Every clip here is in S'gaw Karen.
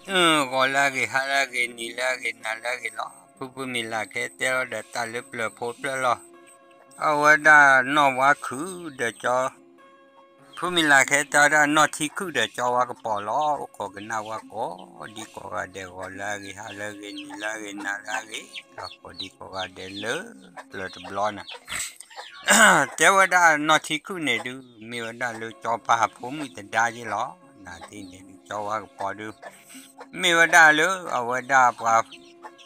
ဂီၤလၢအဂ့ၤ ဟါလၢအဂ့ၤ နံၤလၢအဂ့ၤ နၤလၢအဂ့ၤလီၤ. ဖုဖုမံၤလၢ်ခဲတဲလီၤဒီးတၢ်လၢပျၢၤဖိပျၢၤလီၤ. အဝဲဒၣ်နီၢ်ဝါခုၣ်ဒီးကၠီ ဖုမံၤလၢ်ခဲတဲဝဲဒၣ်နီၢ်ထံခုၣ်ဒီးကၠီဝါကပီၤလီၤ. အိၣ်ခိးကနၣ်ဝဲကိးဒံကိးဂၤဒဲး ဂီၤလၢအဂ့ၤ ဟါလၢအဂ့ၤ နံၤလၢအဂ့ၤ နၤလၢအဂ့ၤလီၤ. ကိးဒံကိးဂၤဒဲးလၢပျၢၤတဘျီန့ၣ် တဲဝဲဒၣ်နီၢ်ထံခုၣ်န့ၣ်ဒုး မ့ၢ်ဝဲဒၣ်လၢကၠီပၢ်ဖိမုၣ်တဒါက့လီၤ. နၤတထံၣ်န့ၣ်ဒုး ကၠီဝါကပီၤဒုး မ့ၢ်ဝဲဒၣ်လၢအဝဲဒၣ်ပှၤ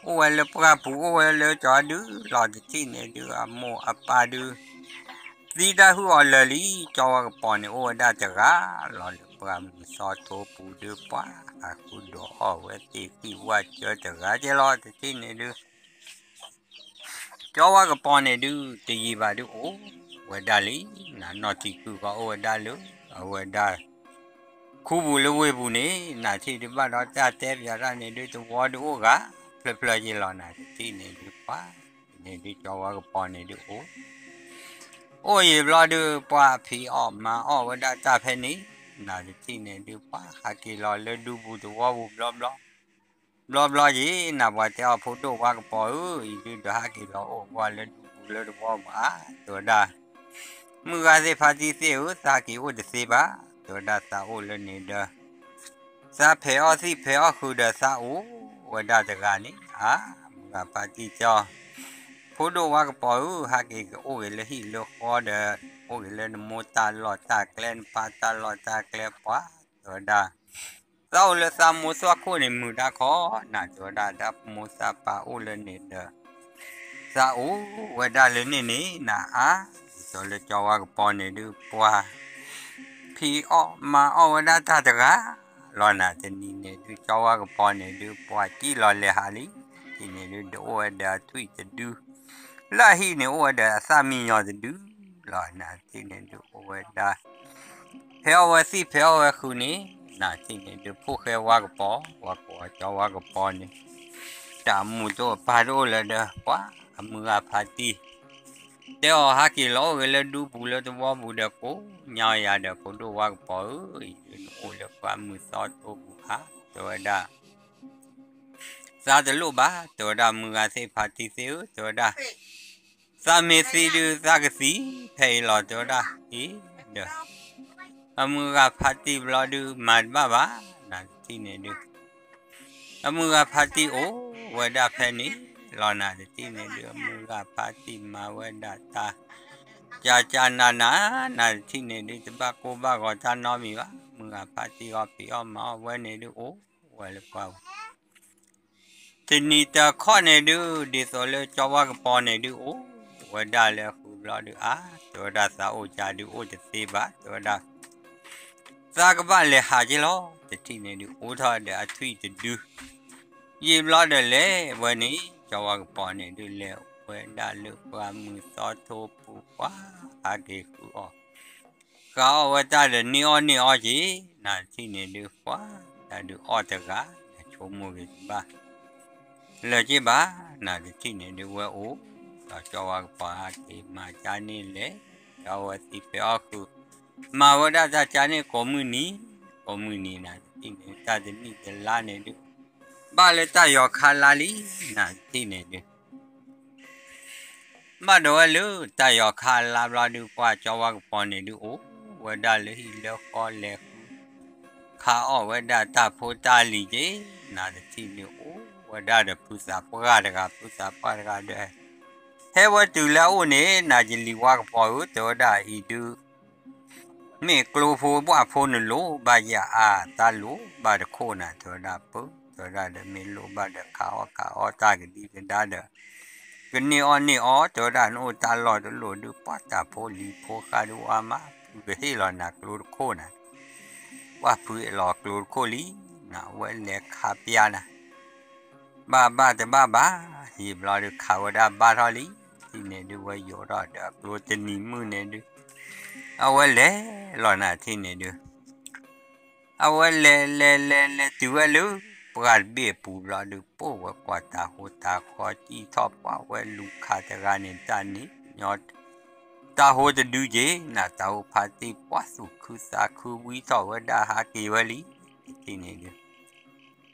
အိၣ်ဝဲလၢပှၢ်ပူၤ အိၣ်ဝဲလၢကၠီဒုးလီၤ. တထံၣ်န့ၣ်ဒုး အမိၢ်အပၢ်ဒုး သံတၢ်ဟုၣ်အီၤလၢာ်လံ. ကၠီဝါကပီၤန့ၣ် အိၣ်ဝဲဒၣ်တဂၤလီၤ. လၢပှၢ်မုၢ်သီထိပူၤဒုး ပှၤဟးဃုဒီးအီၣ်ဝဲသ့ၣ်ဃံၣ်ဝၣ်စၢၤတဂၤက့လီၤ. တထံၣ်န့ၣ်ဒုး ကၠီဝါကပီၤန့ၣ်ဒုး တယံာ်ဘၣ်ဒုးအိၣ်ဝဲဒၣ်လံ. နၤနီၢ်ထံခုၣ်ကီးအိၣ်ဝဲဒၣ်လၢ အဝဲဒၣ် ခူပူၤလၢဝ့ၢ်ပူၤန့ၣ် နၤတထံၣ်ဒုးဘၣ်ဒီးတၢ်တဲပၠးတၢ်န့ၣ်ဒုး သဝီဒုးအိၣ်ဂၤ ဖျၢၣ်ဖျၢၣ်က့လီၤ. နၤတထံၣ်န့ၣ်ဒုး ပှၤ န့ၣ်ဒုးကၠီဝါကပီၤန့ၣ်ဒုးအိၣ် အိၣ်ယံာ်ဘျီဒုး ပှၤဖံးအီၣ်မၤအီၣ်ဝဲဒၣ်တၢ်ဖဲန့ၣ် နၤတထံၣ်န့ၣ်ဒုး ပှၤဟးက့ၤလီၤလၢဒူပူၤသဝီပူၤဘျီဘျီ ဘျီဘျီက့ၤ နၤပှၤတဲအီၤဖိဒိၣ်ဝါကပီၤဧၢ, အံၤဒုးဒီးဟးက့ၤလီၤအိၣ်ကွၢ်လၢဒူပူၤလၢသဝီပူၤဧါ, တဲဝဲဒၣ် မုၢ်ဂၤသ့ၣ်ဖါတံၢ်သ့ၣ်ဧၢ, သးက့ၤအိၣ်တသ့ဘၣ်, တဲဝဲဒၣ်သးအိၣ်လၢန့ၣ်ဒီး သးဖဲးအီၣ်သံၣ်ဖဲးအီၣ်ဃုာ်ဒီးသးအိၣ်ဝဲဒၣ်တဂၤန့ၣ်ဧါ, မုၢ်ဂၤဖါတံၢ်တဲအီၤ, ဖိဒိၣ်ဝါကပီၤဧၢ, ဟးက့ၤကအိၣ်ဂ့ၤလၢဟံၣ်လၢဃီဒီး အိၣ်ဂ့ၤလၢနမိၢ်တၢ်လီၢ်တၢ်ကျဲ နပၢ်တၢ်လီၢ်တၢ်ကျဲပှၤ, တဲဝဲဒၣ် သးအိၣ်လၢသးမိၢ်သွၣ်ခိၣ်န့ၣ် မုာ်တၢ်ခီနၤ, တဲဝဲဒၣ် တၢ်မိၢ်သးပၢ်အိၣ်လၢန့ၣ်ဒီး သးအိၣ်ဝဲဒၣ်လၢန့ၣ်န့ၣ်နၤဧါ, ဒ်သိးလၢကၠီဝါကပီၤန့ၣ်ဒုး ပှၤ ဖံးအီၣ်မၤအီၣ်ဝဲဒၣ်တၢ်တဂၤလီၤနၤ, တနံၤန့ၣ်ဒုး ကၠီဝါကပီၤန့ၣ်ဒုး ပှၤကံၣ်လီၤလဲၤဟးလံ, တထံၣ်န့ၣ်ဒုး ဒုးအိၣ်ဝဲဒီးအထွံၣ်တဒု လၢအဟံၣ်န့ၣ်အိၣ်ဝဲဒီးအသၣ်မံညီၤတဒုလီၤနၤ, တထံၣ်န့ၣ်ဒုးအိၣ်ဝဲဒၣ် ဖဲးအီၣ်ဝဲသံၣ်ဖဲးအီၣ်ဝဲဃုာ်န့ၣ် နၤတထံၣ်န့ၣ်ဒုး ဖိၣ်ဃဲဝါကပီၤ ဝါကပီၤကၠီဝါကပီၤန့ၣ် တၢ်မူးတအိၣ်ပၢ်တအိၣ်လၢၤဒီး ပှၤအမုၢ်ဂၤဖါတံၢ် တဲအီၤဟးက့ၤလီၤအိၣ်ဂ့ၤလၢဒူပူၤလၢသဝီပူၤဒီးကိးညါယၤဒီး ဖိဒိၣ်ဝါကပီၤဧၢ, အံၤဒုးနအိၣ်လၢပှၢ်မုၢ်သီထိပူၤဧါ, တဲဝဲဒၣ် သးတလိၣ်ဘၣ်, တဲဝဲဒၣ် မုၢ်ဂၤသ့ၣ်ဖါတံၢ်သ့ၣ်ဧၢ, တဲဝဲဒၣ် သးမ့ၢ်သံဒုးသးကသံဖဲအံၤလီၤ, တဲဝဲဒၣ် အံၤဒီး အမုၢ်ဂၤဖါတံၢ်ဘျီဒုး မၤတဘၣ်ဘၣ်နၤ, တထံၣ်န့ၣ်ဒုး အမုၢ်ဂၤဖါတံၢ်အိၣ်ဝဲဒၣ်ဖဲန့ၣ်လီၤနၤ, တထံၣ်န့ၣ်ဒုး အမုၢ်ဂၤဖါတံၢ်မၤဝဲဒၣ်တၢ် ကကနနၤနၤ, တထံၣ်န့ၣ်ဒုး တဘၣ်ကိၢ်ဘၣ်ဂီၤတၢ်နီတမံၤဘၣ်, မုၢ်ဂၤဖါတံၢ်အီၣ်ဖံးအီၣ်မၤအီၣ်ဝဲန့ၣ်ဒုး အိၣ်ဝဲလၢပှၢ်ပူၤ တနံၤတခီန့ၣ်ဒုး ဒ်သိးလၢကၠီဝါကပီၤန့ၣ်ဒုး အိၣ်ဝဲဒၣ်လၢဃုာ်ဘျီဒုး အါ တဲဝဲဒၣ်သးအိၣ်ကၢဒုးအိၣ်တသ့ဘၣ်, တဲဝဲဒၣ် သးကဘၣ်လဲၤဟးက့လီၤ, တထံၣ်န့ၣ်ဒုး အိၣ်ထီၣ်ဒီးအထွံၣ်တဒု ယံာ်ဘျီဒီးလဲၤဝဲန့ၣ် ကၠီဝါကပီၤန့ၣ်ဒုး လဲၤဝဲဒၣ်လၢပှၢ်မုၢ်သီထိပူၤ ပှၤဟးက့ၤဃုာ်အီၣ် ဃုာ်အီၣ်ဝဲတၢ်ဒီးန့ၢ်အီၣ်န့ၢ်အီက့ၤ, နၤတထံၣ်န့ၣ်ဒုး ပှၤတၢ်ဒုးအီၣ်တဂၤ နဆိကမိၣ်ဂ့ၤတဘၣ် လၢၤက့ၤဘၣ်, နၤတထံၣ်န့ၣ်ဒုး ဝဲအိၣ်ဒီးကၠီဝါကပီၤဟးက့ၤမၤကၢန့ၣ်လဲၤ ဒီးအဝဲသံၣ်ဖဲးအီၣ်ဃုာ် မၤဝဲဒၣ်တၢ်ကၢန့ၣ်ကိးမုၢ်နံၤ ကိးမုၢ်နံၤ နၤတထံၣ်န့ၣ် တၢ်တနံၣ်တလါန့ၣ်ဒုး ဘၣ်လၢတၢ်ယီၤခါလါလံ, နၤတထံၣ်န့ၣ်ဒုး ဘၣ်ဒီးဝဲလၢတၢ်ယီၤခါလါဘျီဒုး ပှၤကၠီဝါကပီၤန့ၣ်ဒုး အိၣ်ဝဲဒၣ်လၢဟံၣ်လၢဃီလဲၤဃု ခးအီၣ်ဝဲဒၣ်တၢ်ဖိတၢ်လံၤက့ၤ, နၤတထံၣ်န့ၣ်အိၣ်ဝဲဒၣ်ဒီးဖုသးပှၢ်တဂၤ ဖုသးပှၢ်တဂၤဒီး ဟဲဝဲတုၤလၢအအိၣ်န့ၣ် နၤယလံၤဝါကပီၤဧၢ တဲဝဲဒၣ်အံၤဒုး မ့ၢ်ကျိဖိဘှၣ်ဖိနလိၣ်ဘၣ်ယၤအါ တၢ်လိၣ်ဘၣ်တခိၣ်နၤ တဲဝဲဒၣ်ပၢ တဲဝဲဒၣ်ဒီးမ့ၢ်လိၣ်ဘၣ်ဒီးခးအီၣ်ခးအီတၢ်ကဒံကဒါဒီး ကန့ၢ်အီၣ်န့ၢ်အီ တဲဝဲဒၣ်နအိၣ်တၢ်လီၢ်တလိၣ်ဒုး ပှၤတၢ်ဖိလံၤဖိဃါဒုးဝါမး ဖုကဟ့ၣ်လီၤနၤကျိတခိၣ်နၤ ပှၤဖုအ့ၣ်လီၤကျိတခိၣ်လံ, နဝဲလဲၤခးပျါနၤ ဘၣ်ဘၣ်တဘၣ်ဘၣ်, ယံာ်ဘျီဒုးခးဝဲဒၣ်ဘၣ်ထီၣ်လံ, တထံၣ်န့ၣ်ဒုးဝဲယိးထီၣ်ဒီးအကျိတနံၤမုၢ်န့ၣ်ဒုး အဝဲလဲၤလီၤနၤတထံၣ်န့ၣ်ဒုး အဝဲလဲၤလဲၤလဲၤလဲၤတုၤဝဲလၢ ပှၢ်တဘ့ၣ်အပူၤဘျီဒုး ပိၢ်ဝဲကွၢ်တၢ်ဟိတၢ်ဃီ စံၣ်ထီၣ်ပှၢ်ဝဲလူၤခးတဂၤန့ၣ် တၢ်န့ၣ်ညီ တၢ်ဟိတဒုက့ၤ နၤတၢ်ဟိဖါတံၢ်ပှၢ်သူၣ်ခုသးခုဝံထီၣ်ဝဲဒၣ်ဟးက့ၤဝဲလံ, တထံၣ်န့ၣ်ဒုး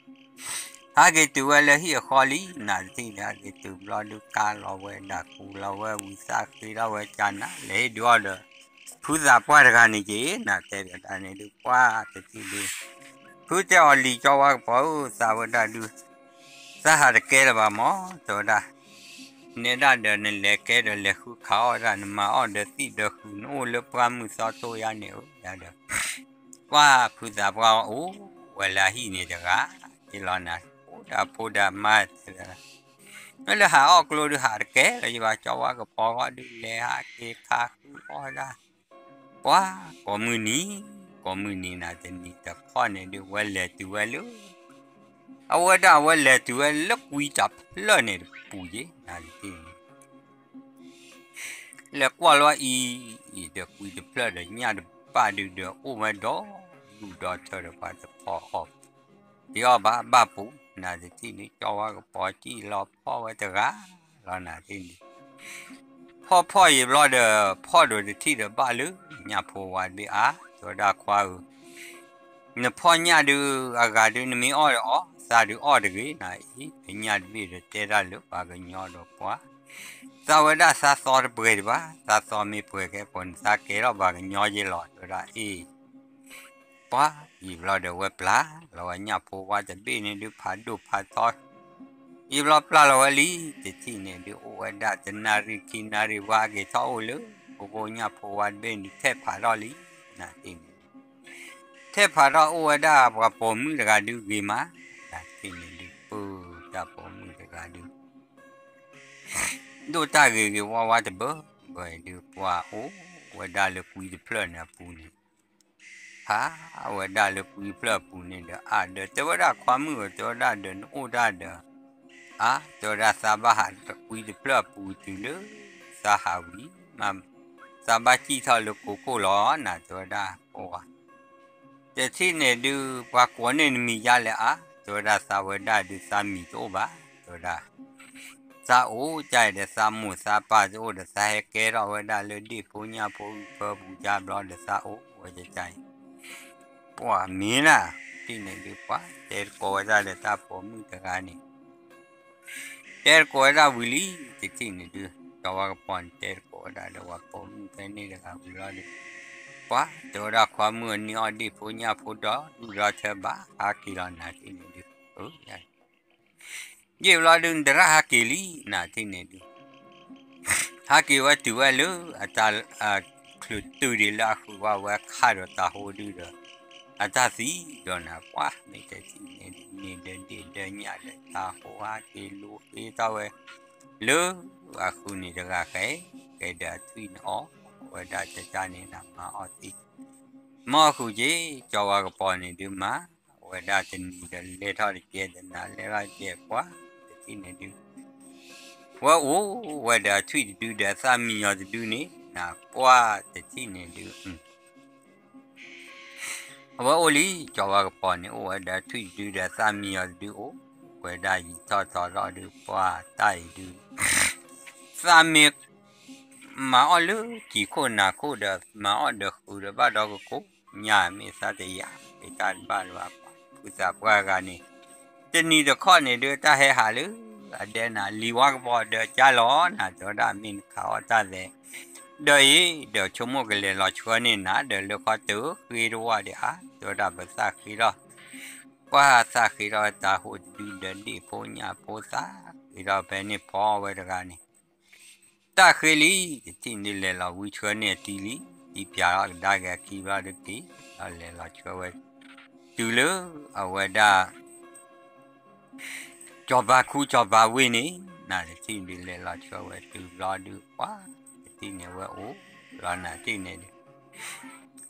ဟးက့ၤတုၤဝဲလၢဟံၣ်အဃီလံ နၤတထံၣ်န့ၣ် ဟးက့ၤတုၤဘျီဒုးကါလီၤဝဲဒၣ်ကူလီၤဝဲဝံၤသးဃ့ထီၣ်ဝဲကနၤ လဲၤဟ့ၣ်ဒုးအီၣ်ဒီး ဖုသးပှၢ်တဂၤန့ၣ်က့ၤ နၤတဲဒီးတၢ်န့ၣ်ဒုးပှၢ်တထံၣ်ဒုး ဖုတဲအီၤလံာ်ကၠီဝါကပီၤဧၢ သးဝဲဒၣ်ဒုး သးဟးတကဲလၢၤဘၣ်မၢ် တဲဝဲဒၣ် နဲဒၣ်ဒီးနလဲၤကဲဒီးလဲၤဃုခးအီၣ်ဝဲဒၣ် နမၤအီၣ်ဒီးသံၣ်ဒီးဃုာ် နအိၣ်လၢပှၢ်မုၢ်သီတိၢ်ယါန့ၣ်ဧၢ ယၤဒီး ပှၢ်ဖုသးပှၢ်အိၣ်ဝဲလၢအဟံၣ်န့ၣ်တဂၤ က့ၤလီၤနၤ အိၣ်ဒီးဖိဒီးမါတဲဝဲဒၣ် မ့ၢ်လၢဟးအီၣ်ကျိဒုးဟးတကဲလၢၤယဘၣ် ကၠီဝါကပီၤဂီၢ်ဒုးလဲၤဟးက့ၤခးဃုအီၣ်ဝဲဒၣ် ပှၢ်ကိးမုၢ်နံၤ ကိးမုၢ်နံၤနၤတနံၤတခီန့ၣ်ဒုး ဝဲလဲၤတုၤဝဲလၢ အဝဲဒၣ်ဝဲလဲၤတုၤဝဲလၢကွံတၢ်ဖျၢၣ်န့ၣ်တပူၤယ့ၣ် နၤတထံၣ်န့ၣ် လဲၤကွၢ်လီၤအံၤ အံၤဒီးကွံတဖျၢၣ်ဒီးညၣ်တဘၣ်ဒုးဒီးအိၣ်ဝဲဒီး လူၢ်ဒီးထၢဒီးပှၤတဖီအီၣ် ဒ်အီၣ်ဘၣ်ဘၣ်ပူၤ နၤတထံၣ်န့ၣ် ကၠီဝါကပီၤစံၣ်လီၤဖီၣ်ဝဲတဂၤလီၤ နၤတထံၣ်န့ၣ် ဖီၣ်ဖီၣ်ယံာ်ဘျီဒီး ဖီၣ်ဒိးတထံၣ်ဒီးဘၣ်လၢ ညၣ်ဖိဝါတဘ့ၣ်အါ တဲဝဲဒၣ်ခွါဧၢ နဖီၣ်ညၣ်ဒုး အဂၤဒုးနမ့ၢ်အီၣ်ဒီးအီၣ် သးဒုးအီၣ်တဂ့ၤ နၤအံၤ ညၣ်တဘ့ၣ်ဒီးတဲတၢ်လၢပှၤကညီဒီးပှၤ သးဝဲဒၣ်သးသီတပှဲၤဒံးဘၣ် သးသီမ့ၢ်ပှဲၤခဲပှဲၤန့ၣ် သးကဲထီၣ်ပှၤကညီယ့လီၤ တဲဝဲဒၣ်အ့ၣ် ပှၢ်ယံာ်ဘျီဒီးဝဲပျၢ် လီၤဝဲညၣ်ဖိဝါတဘ့ၣ်န့ၣ်ဒုးဖးဒိၣ်ဖးထီ ယံာ်ဘျီပျၢ်လီၤဝဲလံ တထံၣ်န့ၣ်ဒုးအိၣ်ဝဲဒၣ်တနၣ်ရံၣ်ခံနၣ်ရံၣ်ဝါက့ၤထီၣ်အိၣ်လၢ ဖိဖိညၣ်ဖိဝါတဘ့ၣ်န့ၣ်ထဲးဖးထီၣ်လံ နၤတထံၣ်န့ၣ် ထဲးဖးထီၣ်အိၣ်ဝဲဒၣ်ပှၤပိာ်မုၣ်တဂၤဒုးဂ့ၤမး နၤတထံၣ်န့ၣ်ဒုး ပၢ်တၢ်ပိာ်မုၣ်တဂၤဒုး ဒိၣ်တၢ်ဂ့ၤဂ့ၤဝါဝါတဘၢဘၢအံၤဒုး ပှၤအိၣ်ဝဲဒၣ်လၢကွံတဖျၢၣ်န့ၣ်အပူၤန့ၣ် ဟးဝဲဒၣ်လၢကွံတဖျၢၣ်အပူၤန့ၣ်ဒီး အါဒီးတဲဝဲဒၣ်ခွါမုၣ်ဧၢ တဲဝဲဒၣ်ဒီးနအိၣ်တၢ်ဒီး အါ တဲဝဲဒၣ်သးဘၣ်ဟးကွံတဖျၢၣ်အပူၤတုၤလၢ သးဟးဝံၤ မ့ၢ် သးဘၣ်စံၣ်ထီၣ်လၢကိခိၣ်လီၤ နၤတဲဝဲဒၣ်ပှၤ တထံၣ်န့ၣ်ဒုး ပှၤကိးန့ၢ်နမံၤယါလဲၣ်အါ တဲဝဲဒၣ်သးဝဲဒၣ်ဒုးသးမံၤတအိၣ်ဘၣ် တဲဝဲဒၣ် သးအိၣ်ကၢ်အံၤဒီးသးမိၢ်သးပၢ်တအိၣ်ဒီး သးဟဲကဲထီၣ်ဝဲဒၣ်လၢဒ့ၣ်ဖိညၣ်ဖိဂုၤဖၢပူၤကၢ်ဘျီဒီးသးအိၣ်ဝဲကၢ်အံၤ ပှၤမ့ၢ်နၤ တထံၣ်န့ၣ်ဒုးပှၤ တဲတကိးဝဲဒၣ်ဒီးတၢ်ပိာ်မုၣ်တဂၤန့ၣ် တဲတကိးဝဲဒၣ်ဝံၤလံ တထံၣ်န့ၣ်ဒုး ကၠီဝါကပီၤန့ၣ် တဲတကိးဝဲဒၣ်ဒီးပှၤပိာ်မုၣ်ဖဲန့ၣ်တဂၤဝံၤလီၤဒီး ပှၤတဲဝဲဒၣ်ခွါမုၣ်အန့ၢ်အီၣ်ဒ့ၣ်ဖိညၣ်ဖိဒီး ဒူၣ်ဒီထၢဘၣ် ဟးက့ၤလီၤနၤတထံၣ်န့ၣ်ဒုး ယံာ်ဘျီဒုး နတရၣ်ဟးက့ၤလံ နၤတထံၣ်န့ၣ်ဒုး ဟးက့ၤဝဲတုၤဝဲလၢ အတၢ် ချုးတုၤဒံးလၢအဃုာ်ဝဲဝဲခးဒီးတၢ်ဟိဒုဒီး အတၢ်သံဒီးနၤ ပှၤမ့ၢ်တထံၣ်န့ၣ်ဒုး န့ၢ်ဒီးဒ့ၣ်ဒီးညၣ်ဒီးတၢ်ဟိဟးက့ၤလူၤဃ့ထီၣ်ဝဲ လၢအဃုာ်န့ၣ်တဂၤဃဲ ကဲဒီးအထွံၣ်န့ၣ်အီၣ်ဝဲဒၣ်ကၢ်ကၢ်န့ၣ်နၤ မၤအီၣ်သံ မၤအီၣ်ဃုာ်က့ၤ ကၠီဝါကပီၤန့ၣ်ဒုးမၤ ဝဲဒၣ်တနံၤဒီးလဲၤထီၣ်တကဲဒီးနၤ လဲၤထီၣ်တကဲပှၤ တထံၣ်န့ၣ်ဒုး ဝဲအိၣ်ဝဲဒီးအထွံၣ်တဒုဒီးအသၣ်မံယီၤတဒုန့ၣ် နၤပှၤတထံၣ်န့ၣ်ဒုး အဝဲအိၣ်လံ ကၠီဝါကပီၤန့ၣ် အိၣ်ဝဲဒီးထွံၣ်တဒုဒီးသၣ်မံယီၤတဒုအိၣ်ဝဲဒၣ်ယံာ်ထီၣ်ထီထီၣ်ဒုး ပှၤတၢ်အံၤဒုး သးမ့ၢ် မၤအီၣ်လၢကံၢ်ခိၣ်နၤခိၣ်ဒီး မၤအီၣ်ဒီးဃုာ်ဒီးဘၣ်ဒီးကကိးညါ မ့ၢ်သးတယာ်က့ၤတၢ်တဘၣ်လၢၤဘၣ် ဖုသးပှၢ်ဂၤန့ၣ် တနံၤတခီန့ၣ်ဒုး တၢ်ဟဲဟးလၢ အဒဲနၤ လံၤဝါကပီၤဒီးကၢ်လီၤနၤ တဲဝဲဒၣ်မ့ၢ်နခးအီၣ်တၢ်သဲး ဒီးအံၤ ဒီးဆိကမိၣ်ကလဲၤလီၤဆှၢန့ၢ်နၤ ဒီးလၢခီတၢၢ်ဃ့တဝၢ်ဒံးဧါ တဲဝဲဒၣ်ပသးဃ့ထီၣ် ပှၤသးဃ့ထီၣ်တၢ်ဟိတဒုဒီးဒ့ၣ်ဖိညၣ်ဖိသးဃ့ထီၣ်ဖဲန့ၣ်ဖီဝဲတဂၤန့ၣ် တၢ်ဃ့လံ တထံၣ်န့ၣ်လဲၤလီၤဝံဆှၢန့ၢ်အတံၤလံ တံၤပၠးထီၣ်ကဒါက့ၤအခံဘျီတက့ၢ် ဒီးလဲၤလီၤဆှၢဝဲ တုၤလၢအဝဲဒၣ် ကၠီၤပၤခူကၠီၤပၤဝ့ၢ်န့ၣ် နၤတထံၣ်ဒုးလဲၤလီၤဆှၢဝဲတုၤဘျီဒုး ပှၤတထံၣ်န့ၣ်ဝဲအိၣ်လီၤနၤတထံၣ်န့ၣ်ဒုး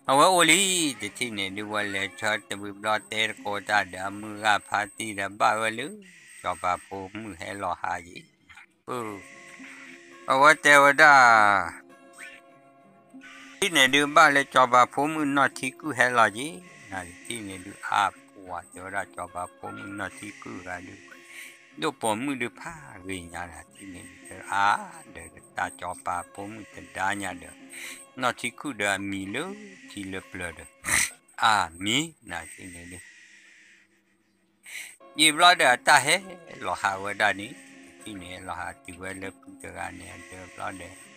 အဝဲအိၣ်လံ တထံၣ်န့ၣ်ဒုး ဝဲလဲၤဆှၢတဝံၤဘျီတဲတကိးတၢ်ဒီးအမုၢ်ဂၢ်ဖါတံၢ်ဒီးဘၣ်ဝဲလၢ ကၠီၤပၤဖိမုၣ်ဟဲလီၤဟးယံၤ ပၢ် အဝဲတဲဝဲဒၣ် တထံၣ်န့ၣ်ဒုး ဘၣ်လၢကၠီၤပၤဖိမုၣ်နီၢ်ထံကုၢ်ဟဲလီၤယံၤ နၤတထံၣ်န့ၣ်ဒုး အါပှၤတဲဝဲဒၣ်ကၠီၤပၤဖိမုၣ်နီၢ်ထံကုၢ်ဂၤဒုး ဒိၣ်ပိာ်မုၣ်ဒုးဖးဂ့ၤညါနၤတထံၣ်န့ၣ်ဒုး အါ ဒီးတၢ်ကၠီၤပၤဖိမုၣ်တဒါညါဒီး နီၢ်ထံကုၢ်ဒီးအမံၤလၢထံလၢပျၢၤဒီး အါမံၤနၤတထံၣ်န့ၣ်ဒုး ယံာ်ဘျီဒီးအတၢ်ဟဲလီၤဟးဝဲဒၣ်န့ၣ် တထံၣ်န့ၣ် ဟဲလီၤဟးတုၤဝဲလၢဖုတဂၤန့ၣ်အဒၢဘျီဒီး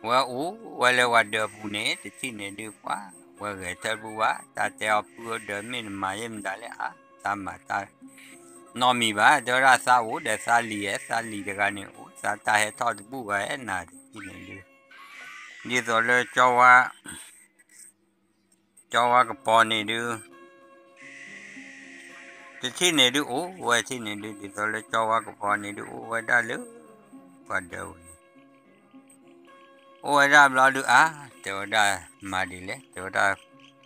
ဝဲအိၣ်ဝဲလၢပှၤဒၢးပူၤန့ၣ် တထံၣ်န့ၣ်ဒုးပှၤ ဝဲဂဲၤထၢၣ်ဘူၣ်ဝဲ တၢ်တဲအီၤဖုဧၢ ဒီးမ့ၢ်နမၤယဲၢ်မတၤလဲၣ်ဧါ, တၢ်မၤတၢ်နီတမံၤဘၣ်, တဲဝဲဒၣ်သးအိၣ်ဒီးသးလံၤဧါ, သးလံၤတဂၤန့ၣ်အိၣ် သးတၢ်ဟဲထီၣ်တဘူၣ်ဘၣ်ဧါ နၤတထံၣ်န့ၣ်ဒုး ဒ်သိးလၢ ကၠီဝါကပီၤန့ၣ်ဒုး တထံၣ်န့ၣ်ဒုးအိၣ်ဝဲထံၣ်န့ၣ်ဒုး ဒ်သိးလၢကၠီဝါကပီၤန့ၣ်ဒုးအိၣ်ဝဲဒၣ်လၢ ပှၤဒၢးပူၤန့ၣ် အိၣ်ဝဲဒၣ်ဘျီဒုးအါ, တဲဝဲဒၣ်မၤဒ်လဲၣ်, တဲဝဲဒၣ်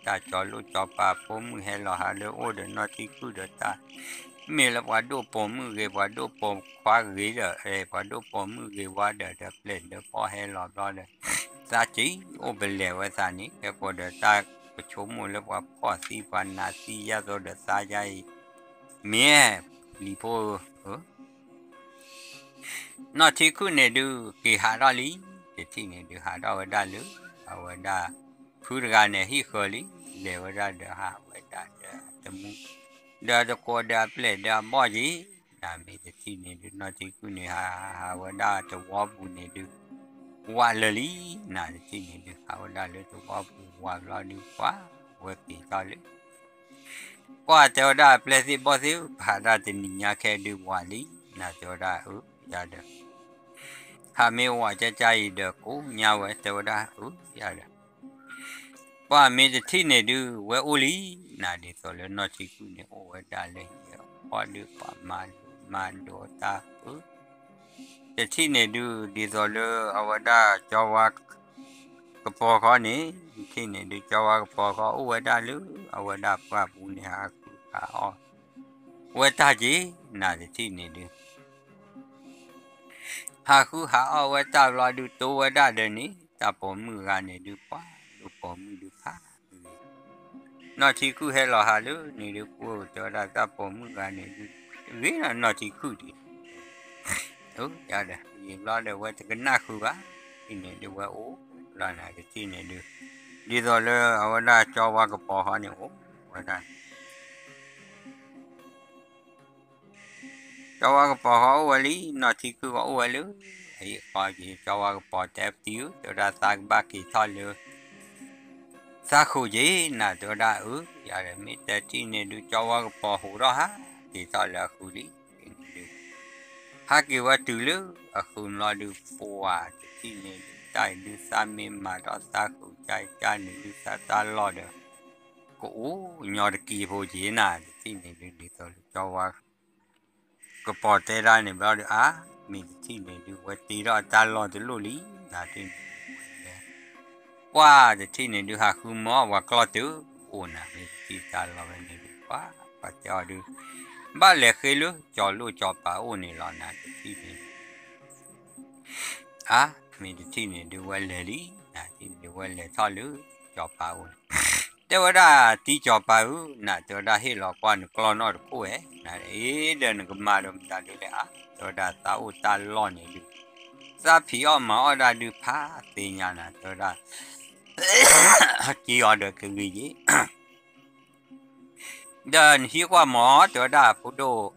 တၢ်ကၠီၤလိၣ်ကၠီၤပၤဖိမုၣ်ဟဲလီၤဟးလၢအိၣ်ဒီးနီၢ်ထံခုၣ်ဒီးတၢ် မ့ၢ်လၢပှၤဒိၣ်ပိာ်မုၣ်ဂ့ၤ ပှၤဒိၣ်ပိာ်ခွါဂ့ၤဒီး ပှၤဒိၣ်ပိာ်မုၣ်ဂ့ၤဝါဒီး ဒီးပျဲၢ်ဒီးဘီၣ်ဟဲလီၤဘျီဒီး သးက့ၤအိၣ်ပလဲၤဝဲသးန့ၣ် ကဲဃိဒီးတၢ်ကဆိကမိၣ်လၢပှၤဖှီၣ်သံပှၤနးသံယါသိးဒီးသးယါအံၤ မ့ၢ်လံၤဖိဧၢ နီၢ်ထံခုၣ်န့ၣ်ဒုး က့ၤဟးထီၣ်လံ, တထံၣ်န့ၣ်ဒုးဟးထီၣ်ဝဲဒၣ်လၢ အဝဲဒၣ် ဖုတဂၤန့ၣ်ဟံၣ်ဃၢၤလံ, လဲၤဝဲဒၣ်ဒီးဟးဝဲဒၣ်ဒီးအတမူ ဒီးတကိးဒီးအပျဲၢ်ဒီးအဘီၣ်က့ၤ, နမ့ၢ်တထံၣ်န့ၣ်ဒုး နီၢ်ထံခုၣ်န့ၣ်ဟး ဟးဝဲဒၣ်တဝီပူၤန့ၣ်ဒုး ဝးလၢာ်လံ, နတထံၣ်န့ၣ်ဒုး ဟးဝဲဒၣ်လၢတဝီပူၤဝးဘျီဒုး ပှၤဝဲက့ၤထီၣ်လၢ ကွၢ်တဲဝဲဒၣ်အပျဲၢ်သ့ၣ်ဘီၣ်သ့ၣ် ပဟးတၢ်တနံၤညါခဲဒုးဝးလံ, နတဲဝဲဒၣ်အၢ ယၤဒီး ဟးမ့ၢ်ဝးကၠၢ်ကၠၢ်အံၤဒီးကိးညါဝဲ တဲဝဲဒၣ်အၢ ယၤဒီး ပှၤမ့ၢ်တထံၣ်န့ၣ်ဒုး ဝဲအိၣ်လံ, နဒ်သိးလၢနီၢ်ထံခုၣ်န့ၣ်အိၣ်ဝဲဒၣ်လၢဟံၣ်အဃီဒုး ပှၤမၤလိမၤဒိးတၢ်အၢ တထံၣ်န့ၣ်ဒုး ဒ်သိးလၢအဝဲဒၣ်ကၠီဝါကပီၤဃီန့ၣ် တထံၣ်န့ၣ်ဒုး ကၠီဝါကပီၤဃီအိၣ်ဝဲဒၣ်လၢ အဝဲဒၣ်ပှၢ်ပူၤန့ၣ် ဟးဃုဟးအီၣ် ဝဲတၢ်က့ၤ နတထံၣ်န့ၣ်ဒုး ဟးဃုဟးအီၣ်ဝဲတၢ်ဘျီဒုး တိဝဲဒၣ်ဒီးန့ၣ် တၢ်ပိာ်မုၣ်ဂၤန့ၣ်ဒုး ပှၤဒုးပိာ်မုၣ်ဒုးဖးဂ့ၤ နီၢ်ထံခုၣ်ဟဲလီၤဟးလၢန့ၣ်ဒုး ပှၢ်တဲဝဲဒၣ်တၢ်ပိာ်မုၣ်ဂၤန့ၣ်ဒုး ဂ့ၤနီၢ်ထံခုၣ်ဒံး ယံာ်ဘျီဒီးဝဲတကနၣ်ဃုာ်ဘၣ်, တထံၣ်န့ၣ်ဒုးဝဲအိၣ်လီၤနၤ တထံၣ်န့ၣ်ဒုး ဒ်သိးလၢအဝဲဒၣ်ကၠီဝါကပီၤဃီန့ၣ်အိၣ်ဝဲဒၣ် ကၠီဝါကပီၤဃီအိၣ်ဝဲလံ နီၢ်ထံခုၣ်ဃီအိၣ်ဝဲလၢ အဟံၣ်ဃီက့ၤ ကၠီဝါကပီၤတဲပတံၤဧၢ တဲဝဲဒၣ်သးကဘၣ်က့ၤထီၣ်လၢ သးဃုာ်က့ၤ နတဲဝဲဒၣ်အၢ ယၤဒီးမ့ၢ်တထံၣ်န့ၣ်ဒုး ကၠီဝါကပီၤဟူးထီၣ်ဟးက့ၤထီၣ်လၢအဃုာ်လံ တထံၣ်န့ၣ်ဒုး ဟးက့ၤဝဲတုၤလၢအဃုာ်ဘျီဒုး ပှၢ်တထံၣ်န့ၣ်ဒုး တၢ်အံၤဒုးသးမ့ၢ်မၤထီၣ်သးဃုာ်ကၠၢ်ကၠၢ်န့ၣ်ဒုး သးတၢ်လီၢ်ဒီး ကအိၣ်ညီတက့ၢ်ဖိက့ၤနၤ တထံၣ်န့ၣ်ဒုး ဒ်သိးလၢကၠီဝါ ကပီၤတဲဒၣ်န့ၣ်ဘျီဒုး အါ မ့ၢ်တထံၣ်န့ၣ်ဒုး ဝဲတ့ထီၣ်အတၢ်လီၢ်တလိၣ်လံ နတထံၣ်န့ၣ်ဒုး ဝဲလဲၤ ပှၢ်တထံၣ်န့ၣ်ဒုး ဟးဃုမၤအီၣ်ပှၤကျီၢ်တုၤအိၣ်နၤ မ့ၢ်တထံၣ်တၢ်လီၢ်ဝဲန့ၣ်ဒုး ပှၢ်ပှၤတဲအီၤဒုး ဘၣ်လဲၤဃ့လၢကၠီၤလိၣ်ကၠီၤပၤအိၣ်န့ၣ်လီၤနၤ တထံၣ်န့ၣ်ဒုး အါ မ့ၢ်တထံၣ်န့ၣ်ဒုး ဝဲလဲၤလံ နတထံၣ်န့ၣ်ဒုး ဝဲလဲၤထီၣ်လၢကၠီၤပၤအိၣ်န့ၣ် တဲဝဲဒၣ်တံၤကၠီၤပၤဧၢ နတဲဝဲဒၣ်ဟ့ၣ်လီၤကွၢ်နကျီၢ်နီၢ်တခိၣ်ဧဲ နအ့ဒီးနကမၤဒီးမတၤဒုးလဲၣ်အါ တဲဝဲဒၣ်သးအိၣ်တၢ်လီၢ်န့ၣ်ဒုး သးဖံးအီၣ်မၤအီၣ်ဒၣ်ဒုးဖးသ့ၣ်ညါနၤ တဲဝဲဒၣ် က့ၤအီၤဒီးကဂ့ၤယ့ၣ် ဒီးနဟံးကွၢ်မၢ် တဲဝဲဒၣ်ဖိဒိၣ်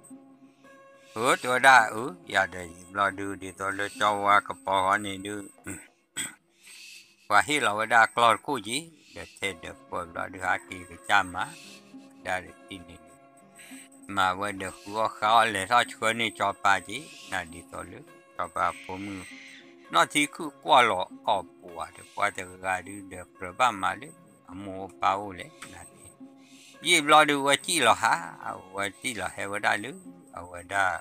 ဧၢ တဲဝဲဒၣ်အၢ ယၤဒီးယံာ်ဘျီဒုး ဒ်သိးလၢကၠီဝါကပီၤဃီန့ၣ်ဒုး ပှၤဟ့ၣ်လီၤဝဲဒၣ်ကျီၢ်တခိၣ်က့ၤ ဒီးထဲဒီးပၢၢ်ဘျီဒုး ဟးက့ၤကစၢ်မၤ ဒၣ်တထံၣ်န့ၣ်ဒုး မၤဝဲဒီးဃုအီၣ်ဃါအီၣ်လဲၤထီၣ်ဆှၢန့ၢ်ကၠီၤပၤက့ၤ နဒ်သိးလၢ ကၠီၤပၤဖိမုၣ် နီၢ်ထံခုၣ်ကွၢ်လီၤအီၣ်ပှၤဒီးပှၤတဂၤဒုး ဒီးကြၢးဘၣ်မၤလၢအမိၢ်အပၢ်အိၣ်လဲၣ် နတထံၣ် ယံာ်ဘျီဒုး ဝဲစံၣ်လီၤဟး ဝဲစံၣ်လီၤဟဲဝဲဒၣ်လၢ အဝဲဒၣ်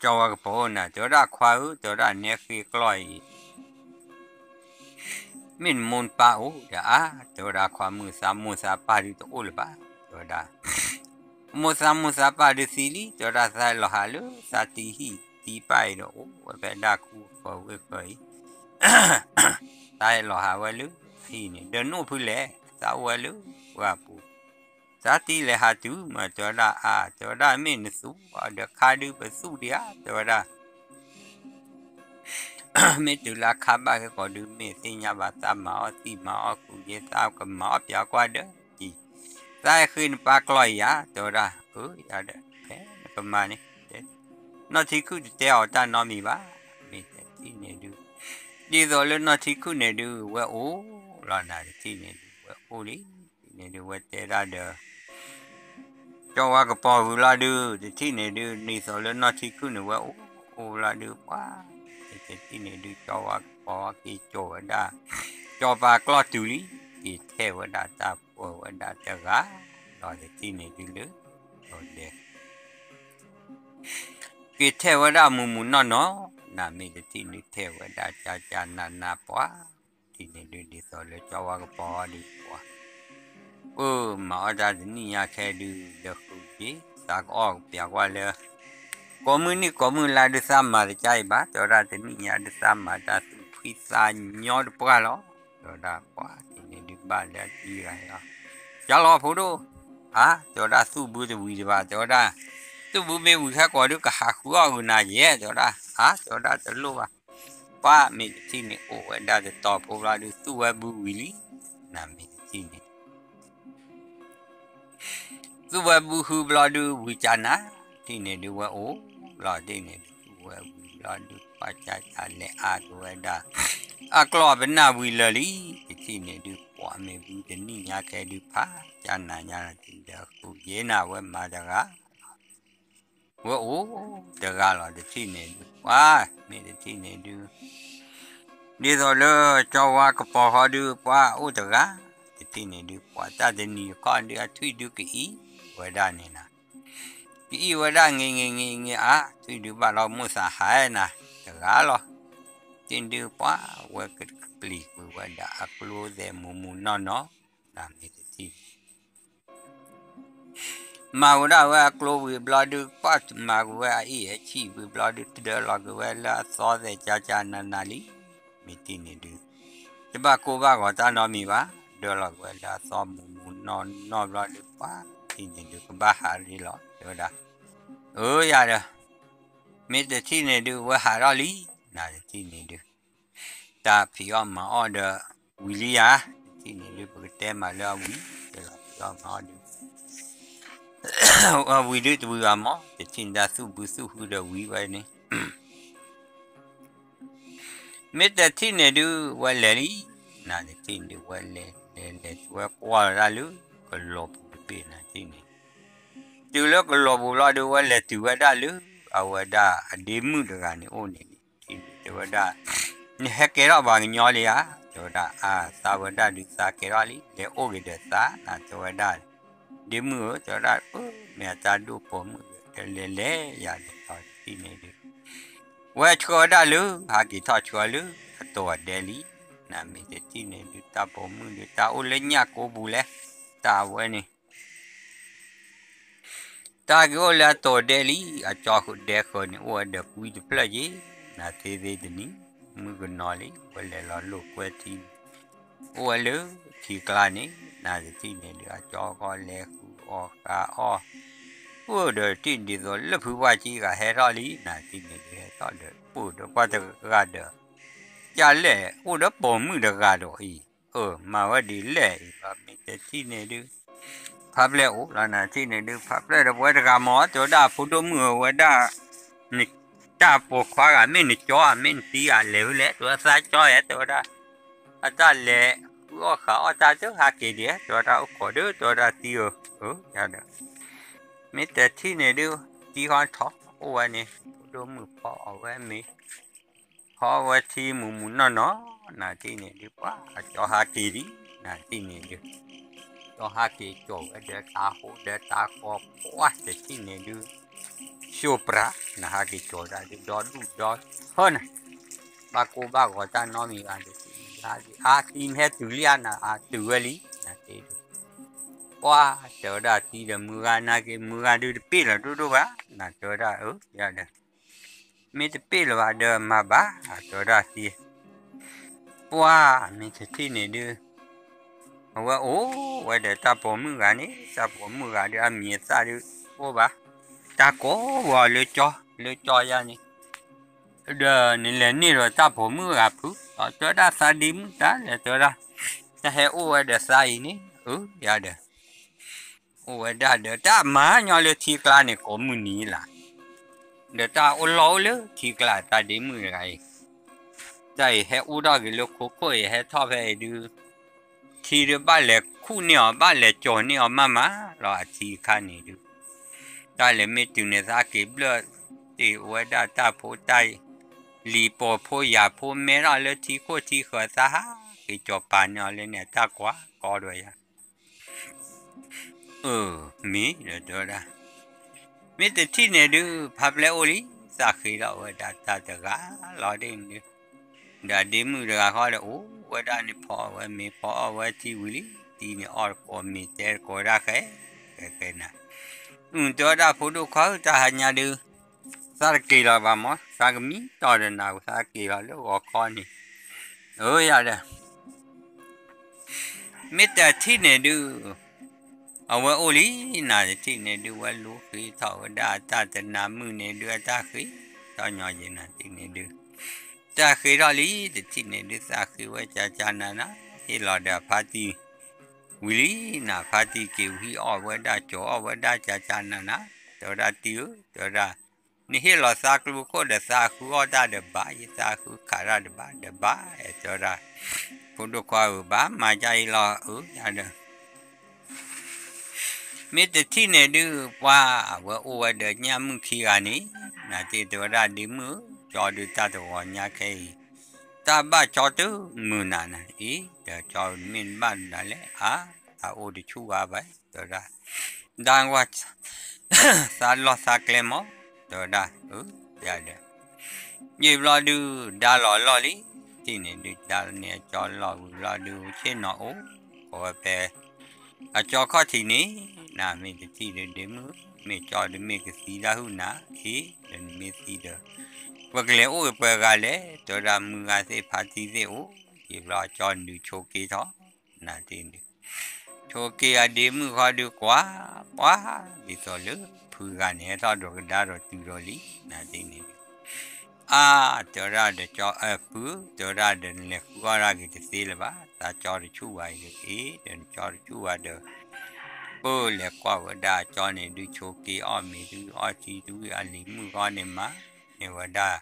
ကၠီဝါကပီၤနၤ တဲဝဲဒၣ်ခွါဧၢ တဲဝဲဒၣ်နဲဃ့ကျီၢ်အံၤ မ့ၢ်နမိၢ်နပၢ်အိၣ်ဒီးအါ တဲဝဲဒၣ်ခွါမုၣ်သးမိၢ်သးပၢ်ဒုးတအိၣ်လၢၤဘၣ် တဲဝဲဒၣ် မိၢ်သးမိၢ်သးပၢ်ဒုးသံလံ တဲဝဲဒၣ်သးဟဲလီၤဟးလၢသးတံၤဟံၣ်တံၤပၢ်အံၤဒီးအိၣ်ဝဲဖဲဒၣ်ခူဃၢၤဝ့ၢ်ဃၢၤအံၤ သးဟဲလီၤဟးဝဲလၢအဟံၣ်န့ၣ် ဒီးနိၣ်ဖုလဲၣ် သးအိၣ်ဝဲလၢပှၢ်ပူၤ သးတံၤလဲၤဟးတုၤမး တဲဝဲဒၣ်အါ တဲဝဲဒၣ်မ့ၢ်နသူၣ်အီၤဒီးခါဒုးပသူၣ်ဒံးဧါ တဲဝဲဒၣ် မ့ၢ်တုၤလၢအခါဘၣ်က့ၤကီးဒုး မ့ၢ်သ့ၣ်ညါဘၣ် သးမၤအီၣ်သံမၤအီၣ်ကူးယ့ သးကမၤအီၣ်ပျးကွၢ်ဒီးကံၤ, သး သးဟဲဃ့နပၢ်ကျီၢ်အံၤဧါ, တဲဝဲဒၣ်, အၢ ယၤဒီး ဖဲနကမၤန့ၣ် နီၢ်ထံခုၣ်တတဲအီၤတၢ်နီတမံၤဘၣ်, မ့ၢ်တထံၣ်န့ၣ်ဒုး, ဒ်သိးလၢနီၢ်ထံခုၣ်န့ၣ်ဒုး ဝဲအိၣ်လီၤနၤ တထံၣ်န့ၣ်ဒုး ဝဲအိၣ်လံ, တထံၣ်န့ၣ်ဒုး ဝဲတဲဒၣ်ဒီး ကၠီဝါကပီၤဝံၤလီၤဒုး တထံၣ်န့ၣ်ဒုး ဒ်သိးလၢနီၢ်ထံခုၣ်န့ၣ် ဝဲအိၣ်လီၤဒုး ပှၤ မ့ၢ်တထံၣ်န့ၣ်ဒုး ကၠီဝါကပီၤက့ၤကၠီဝဲဒၣ် ကၠီပၤကျီၢ်တုၤလံ, က့ၤထဲဝဲဒၣ်တၢ်ပှဲၤဝဲဒၣ်တဂၤလီၤ တထံၣ်န့ၣ်ဒုးလၢ ဒီးဒဲ က့ၤထဲဝဲဒၣ်မူးမူးနီၢ်နီၢ်, နမ့ၢ်တထံၣ်န့ၣ်ထဲဝဲဒၣ်ကၠါကၠါနးနးပှၤ, တထံၣ်န့ၣ်ဒုး ဒ်သိးလၢကၠီဝါကပီၤဒုးပှၤ, ပမၤအီၣ်တၢ်တနံၣ်ညါခဲဒုး ဒီးဃုက့ၤ သးကအီၣ်ကပျးကွၢ်လၢ ကိးမုၢ်နံၣ်ကိးမုၢ်လါဒုးသးမၤတကါအံၤဘၣ်, တဲဝဲဒၣ်တနံၣ်ညါဒုးသးမၤတၢ်သူၣ်ဖှံသးညီတပှၢ်လီၤ, တဲဝဲဒၣ်ပှၤ တထံၣ်န့ၣ်ဒုးဘၣ်လၢအတံၤဂၤလီၤ, ကၠီလီၤဖိဒိၣ် အါ တဲဝဲဒၣ်သူၣ်ဘုတဝံၤတဘၣ် တဲဝဲဒၣ်, သူၣ်ဘုမ့ၢ်ဝံၤခဲကိာ်ဒုးကဟးဃုအီၣ်ဂုာ်နၤယဲၢ် တဲဝဲဒၣ်, အါ တဲဝဲဒၣ်တလိၣ်ဘၣ်, ပှၤမ့ၢ်တထံၣ်န့ၣ်အိၣ်ဝဲဒၣ်တတီၤဖိဘျီဒုး သူၣ်ဝဲဘုဝံၤလံ, နမ့ၢ်တထံၣ်န့ၣ် သူၣ်ဝဲဘုဟုဘျီဒုးဝံၤကၢ်နၤ, တထံၣ်န့ၣ်ဒုးဝဲအိၣ်လီၤတ့ၢ်န့ၣ်ဒုး သူၣ်ဝဲဝံၤဘျီဒုး ပှၤကၢ်ကၢ်လဲၤအါက့ၤဝဲဒၣ် အကျီၢ်ပနၢ်ဝံၤလၢာ်လံ, တထံၣ်န့ၣ်ဒုး ပှၤမ့ၢ်ဘုတနံၣ်ညါခဲဒုးဖးကၢ်နၤညါဒီးဃုာ်ယဲၢ်နၤဝဲမၤတဂၤ ဝဲအိၣ်တဂၤလီၤ တထံၣ်န့ၣ်ဒုး ပှၤမ့ၢ်တထံၣ်န့ၣ်ဒုး ဒ်သိးလၢကၠီဝါကပီၤဃီဒုး ပှၤအိၣ်တဂၤ, တထံၣ်န့ၣ်ဒုး ပှၤတၢ်တနံၤတခီဒုး အထွံၣ်ဒုးကအံၤဝဲဒၣ်န့ၣ်နၤ, ကအံၤဝဲဒၣ်င့ၤင့ၤင့ၤင့ၤအါ, ထွံၣ်ဒုးဘၣ်လီၤမိၢ်သးဟးနၤတဂၤလီၤ, တထံၣ်ဒုး ပှၤဝဲကပျံၤကွံာ်ဝဲဒၣ်အကျိသဲးမူးမူးနီၢ်နီၢ်, နမ့ၢ်တထံၣ် မၤဝဲဒၣ်ဝဲအကျိဝံၤဘျီဒုး ပှၤမၤက့ၤဝဲအအ့ၣ်အဆံၣ်ဝံၤဘျီဒုး တဒၢလီၤက့ၤဝဲလၢအသီသဲးကၢ်ကၢ်နးနးလံ, မ့ၢ်တထံၣ်န့ၣ်ဒုး တဘၣ်ကိၢ်ဘၣ်ဂီၤတၢ်နီတမံၤဘၣ်, ဒၢလီၤက့ၤဝဲလၢအသီမူးမူးနီၢ်နီၢ်ဘျီဒုး ပှၤတထံၣ်န့ၣ်ဒုး ကဘၣ်ဟးရ့လီၤ တဲဝဲဒၣ်, အၢ ယၤဒီး မ့ၢ်တထံၣ်န့ၣ်ဒုး ဝဲဟးထီၣ်လံ, နတထံၣ်န့ၣ်ဒုး တၢ်ဖံးအီၣ်မၤအီၣ်ဒီးဝံၤလံယၤ, တထံၣ်န့ၣ်ဒုး ပကတဲမးလၢအဝံၤ, တၢ်ဖံးအီၣ်မၤအီၣ်ဒုး အဝံၤဒုးတဝံၤဘၣ်မး, တထံၣ်န့ၣ်ဒုးသူၣ်ဘုသူၣ်ဟုဒီးဝံၤဝဲန့ၣ် မ့ၢ်တထံၣ်န့ၣ်ဒုး ဝဲလဲၤလံ, နတထံၣ်န့ၣ်ဒုး ဝဲလဲၤလဲၤလဲၤတုၤဝဲကွၢ်လီၤဒၣ်လၢ ကလီၤပူၤတဘ့ၣ်နတထံၣ်န့ၣ်, တုၤလၢကလီၤပူၤဘျီဒုး ဝဲလဲၤတုၤဝဲဒၣ်လၢ အဝဲဒၣ်အဒ့မုၣ်တဂၤန့ၣ်အိၣ်န့ၣ်လံ, တထံၣ်န့ၣ် တဲဝဲဒၣ်, နဟဲကဲထီၣ်ပှၤကညီလံဧါ, တဲဝဲဒၣ်, အါ သးဝဲဒၣ်ဒုးသးကဲထီၣ်လံ, လဲၤအိၣ်က့ၤဒီးသး နတဲဝဲဒၣ်, ဒ့မုၣ်ဧၢ တဲဝဲဒၣ်, မ့ၢ်အတၢ်ဒိၣ်ပိာ်မုၣ်ဒီး တလဲၤလဲၤယၤဒီး တထံၣ်န့ၣ်ဒုး ဝဲဆှၢဝဲဒၣ်လၢ ဟးက့ၤထီၣ်ဆှၢလၢအတိာ်အဒဲလံ, နမ့ၢ်တထံၣ်န့ၣ်ဒုး တၢ်ပိာ်မုၣ်ဒုး တၢ်အိၣ်လၢညၣ်ကိပူၤလဲၣ်, တၢ်ဝဲန့ၣ် တၢ်က့ၤအိၣ်လၢအတိာ်ဒဲလံ, အကၠီဃုာ်ဒဲဃၢၤန့ၣ် အိၣ်ဝဲဒီးကွံတဖျၢၣ်က့ၤ, နသ့သ့တနံၤ, မုၢ်ကနီၤလံ, ဝဲလဲၤလီၤလိာ်ကွဲထံန့ၣ်, အိၣ်ဝဲလၢထံကျါန့ၣ်, နတထံၣ်န့ၣ်ဒုး အကၠီဃီလဲၤဃုအီၣ်ဃုအီၣ်, အိၣ်ဒီးတထံၣ်ဒ်သိးလၢဖုပှၢ်ကံဂၤဟဲထီၣ်လံ, နတထံၣ်န့ၣ်ဒုး ဟဲထီၣ်ဒီး ပိာ်ဒီးပှၤတဂၤဒီး ကလဲၣ်အိၣ်ဒီးပိာ်မုၣ်တဂၤဒီးအံၤ, အၢ မၤဝဲဒ်လဲၣ်အံၤလီၤ, မ့ၢ်တထံၣ်န့ၣ်ဒုး ဖးဖျဲၣ်အိၣ်လီၤ နတထံၣ်န့ၣ်ဒုး ဖးဖျဲၣ်ဒီးပဝဲတဂၤမး တဲဝဲဒၣ် ဖိဒိၣ်မုၣ်ဧၢ ဝဲဒၣ် နတၢ်ပိာ်ခွါဂၤ မ့ၢ်နကၠီဧါ မ့ၢ်နတံၤဧါ လဲၤဖဲလဲၣ် တဲဝဲသးကၠီဧါ တဲဝဲဒၣ် အတၢ်လဲၤဃုအီၣ်ဃုအီၣ်တၢ်တဟးက့ၤဒံး တဲဝဲဒၣ် အိၣ်ခိးဒုး တဲဝဲဒၣ်တံၤဧၢ, အၢ ယၤဒီး မ့ၢ်တထံၣ်န့ၣ်ဒုး တံၤဃီထီၣ်အိၣ်ဝဲန့ၣ် ဖိဒိၣ်မုၣ်ဖီအီၣ်ဝဲမ့ၤ ဖီဝဲထံမုၢ်မုၢ်နီၢ်နီၢ် နတထံၣ်န့ၣ်ဒုး ပှၤအကၠီဟးက့ၤလံ နတထံၣ်န့ၣ်ဒုး ကၠီဟးက့ၤကၠီဝဲဒီးတၢ်ဟိဒီးတၢ်ဃီ ပှၤတထံၣ်န့ၣ်ဒုး ဆိပြး နဟးက့ၤကၠီဒၣ်ဒုး ဒီဒူၣ်ဒီထၢနၤ ဘၣ်ကိၢ်ဘၣ်ဂီၤတၢ်နီတမံၤဘၣ်ဒုး အါ တံၤနဟဲတုၤလံဧါ နအါတုၤဝဲလံ နတထံၣ်ဒုး ပှၤတဲဝဲဒၣ်တံၤဒီးမုၢ်ဂၤနာ်က့ၤ မုၢ်ဂၤဒုးတပ့ၢ်လီၤဒိၣ်ဒိၣ်ဘၣ် နတဲဝဲဒၣ်အၢ ယၤဒီး မ့ၢ်တပ့ၢ်လၢၤဘၣ်ဒီးမၤဘၣ် တဲဝဲဒၣ်တံၤ ပှၤမ့ၢ်တထံၣ်န့ၣ်ဒုး အဝဲအိၣ်ဝဲဒီးတၢ်ပိာ်မုၣ်ဂၤန့ၣ် တၢ်ပိာ်မုၣ်ဂၤဒုး အမံၤအသၣ်ဒုးအိၣ်ဘၣ် တၢ်ကိးဝဲအီၤလၢကၠီ လၢကၠီယၤန့ၣ် ဒီးနလဲၤန့ၢ်ဒီးတၢ်ပိာ်မုၣ်ဂၤဖုး တဲဝဲဒၣ်သးဒ့မုၣ်တၢ်လဲၣ် တဲဝဲဒၣ် တၢ်ဟဲအိၣ်ဝဲဒီးသးအံၤန့ၣ် အၢ ယၤဒီး အိၣ်ဝဲဒၣ်ဒီးတၢ်မၤညီလၢထံကျါန့ၣ် ကိးမုၢ်နံၤလၢ်, ဒီးတၢ်အိၣ်လီၤအိၣ်လၢထံကျါ တၢ်ဒ့မုၣ်တဂၤအံၤ, တၢ်အံၤဟဲအိၣ်ထီၣ်က့ၤလၢခိခိၣ်အံၤ ဟဲထီၣ်ဖဲအံၤဒုး, ထံဒုးဘၣ်လဲၤခူၣ်န့ၢ်အီၤ ဘၣ်လဲၤကၠီၤန့ၢ်အီၤမးမးလီၤ အထံအခါန့ၣ်ဒုး, တၢ်လဲၤမ့ၢ်တုၤန့ၣ်သးက့ၤဘျၢၣ်, တ့ၢ်ဝဲဒၣ်တၢ်ဖိတၢ်လံၤ ပိာ်ဖိယာ်ဖိ မဲထီၣ်လၢထံခိၣ်ထံဃၢၤ သးဟးက့ၤကၠီၤပာ်န့ၢ်အီၤလၢန့ၣ် အတၢ်ကွၢ်ကီဒွဲယၤ အၢ မ့ၢ်ဒီးတဲဝဲဒၣ်, မ့ၢ်တထံၣ်န့ၣ်ဒုး ဖါပျဲအိၣ်လံ, သးဃ့ထီၣ်ဝဲဒၣ်တၢ်တဂၤလီၤဒ်န့ၣ်ဒုး, ဒီးဒ့မုၣ်တဂၤဃီဒီးအိၣ်ဝဲဒၣ်န့ၣ် ဖီအီၣ်ဝဲမ့ၤ ဖီအီၣ်ဝဲထံဝံၤလံ, တံၤန့ၣ်အီၣ်တကိးမ့ၤ တဲတကိးဝဲဒၣ်ဃဲ, ဃဲဃဲနၤ, အုၣ်တဲဝဲဒၣ်ဖိဒိၣ်ခွါဧၢ တၢ်ဟါညါဒုး သးတက့ၤလီၤဘၣ်မး သးကမံတီၢ်ဒီးနၤ သးက့ၤလီၤလၢဂီၤခီန့ၣ်, အၢ ယၤဒီး မ့ၢ်တထံၣ်န့ၣ်ဒုး, အဝဲအိၣ်လံ, နၤတထံၣ်န့ၣ်ဒုး ဝဲလူၤဃ့ထီၣ်ဝဲဒၣ်အတၢ်တနၤမုၣ်န့ၣ်ဒုး အတၢ်ဃ့ထီၣ်ညီယဲၢ် နၤတထံၣ်န့ၣ်ဒုး, တၢ်ဃ့ထီၣ်လံ, တထံၣ်န့ၣ်ဒုး သးဃ့ဝဲကၢ်ကၢ်နၤနၤ, ဟ့ၣ်လီၤဒီးအဖါတံၢ်ဝံၤလံ, နၤဖါတံၢ်က့ၤဝံၤအီၣ်ဝဲဒၣ်ကၠီၤအီၣ်ဝဲဒၣ်ကၢ်ကၢ်နၤနၤ, တဲဝဲဒၣ်တံၢ်ဧၢ တဲဝဲဒၣ်, နဟ့ၣ်လီၤသးကျိခိၣ်ဒီးသးဃုအီၣ်တၢ်ဒီးဘၣ်, ယသးဃုခးတၢ်ဒီးဘၣ်, ဒီးဘၣ်, တဲဝဲဒၣ်, ဖိဒိၣ်ခွါဧၢ ဘၣ်မၤဒ်အံၤလီၤ အၢ ယၤဒီး မ့ၢ်တထံၣ်န့ၣ်ဒုး ပှၤအဝဲအိၣ်ဝဲဒီးညၣ်မုၣ်ခံဂၤန့ၣ်, နၤတ့ၢ်တဲဝဲဒၣ်ဒ့မုၣ်ဧၢ, ကၠီဒုးတၢ်တဂီၤညါခဲအံၤ, တၢ်ဘၣ်ကၠီတမုာ်နၤနၤ, အ့ ဒီးကၠီမ့ၢ်ဘၣ်နၤလဲၣ်, အါ, သးအိၣ်တဆူၣ်ဘၣ်ဘၣ်, တဲဝဲဒၣ်, ဒါကွၢ် သးလီၢ်သးကျဲမး, တဲဝဲဒၣ်, အၢ, ယၤဒီး ယံာ်ဘျီဒုး ဒါလီၤလီၢ်လံ, ထံၣ်န့ၣ်ဒုး ဒါန့ၣ်အကၠီလီၢ်ဝံၤဘျီဒုး ဆ့ၣ်နီၤအိၣ်, ကိးဝဲဖဲ အကၠီခီၣ်ထံးန့ၣ်, နၤမ့ၢ်တထံၣ်ဒုးဒ့မုၣ်, မ့ၢ်ကၠီဒုးမ့ၢ်ကသံဒၣ်ဟုၣ်နၤ, အ့ ဒီးနမ့ၢ်သံဒီး ပကလဲၤအိၣ်ဂ့ၤပှဲၤဂၤလဲၣ်, တဲဝဲဒၣ်မုၢ်ဂၤသ့ၣ်ဖါတံၢ်သ့ၣ်အိၣ်, ယံာ်ဘျီကၠီဒုးဆိးက့ထီၣ်, နၤတ့ၢ်ဒုး ဆိးက့အဒ့မုၣ်ဃီဒုးကွၢ်, ပှၤ, ဒ်သိးလၢဖုဂၤန့ၣ် ဟဲထီၣ်ဒိးကဒါဒီးတုၤဒီးလံ, နၤတ့ၢ်န့ၣ်ဒုး အါ, တဲဝဲဒၣ်ဒီးကၠီအၢဖု, တဲဝဲဒၣ်ဒီးနလဲၤဃုအီၣ်ဒၣ်ဂ့ၤတသ့လၢၤဘၣ်, သးကၠီတဆူၣ်ဘၣ်အံၤဒီး အ့ ဒီးနကၠီတဆူၣ်ဘၣ်ဒီး ပၢၢ်လဲၤကွၢ်ဝဲဒၣ်အကၠီန့ၣ်ဒုး ဆိးက့အီၣ်မ့ၤဒုး အီၣ်ထံဒုး အလံၤမုၣ်ဃီန့ၣ်မၤန့ၢ်ဝဲဒၣ်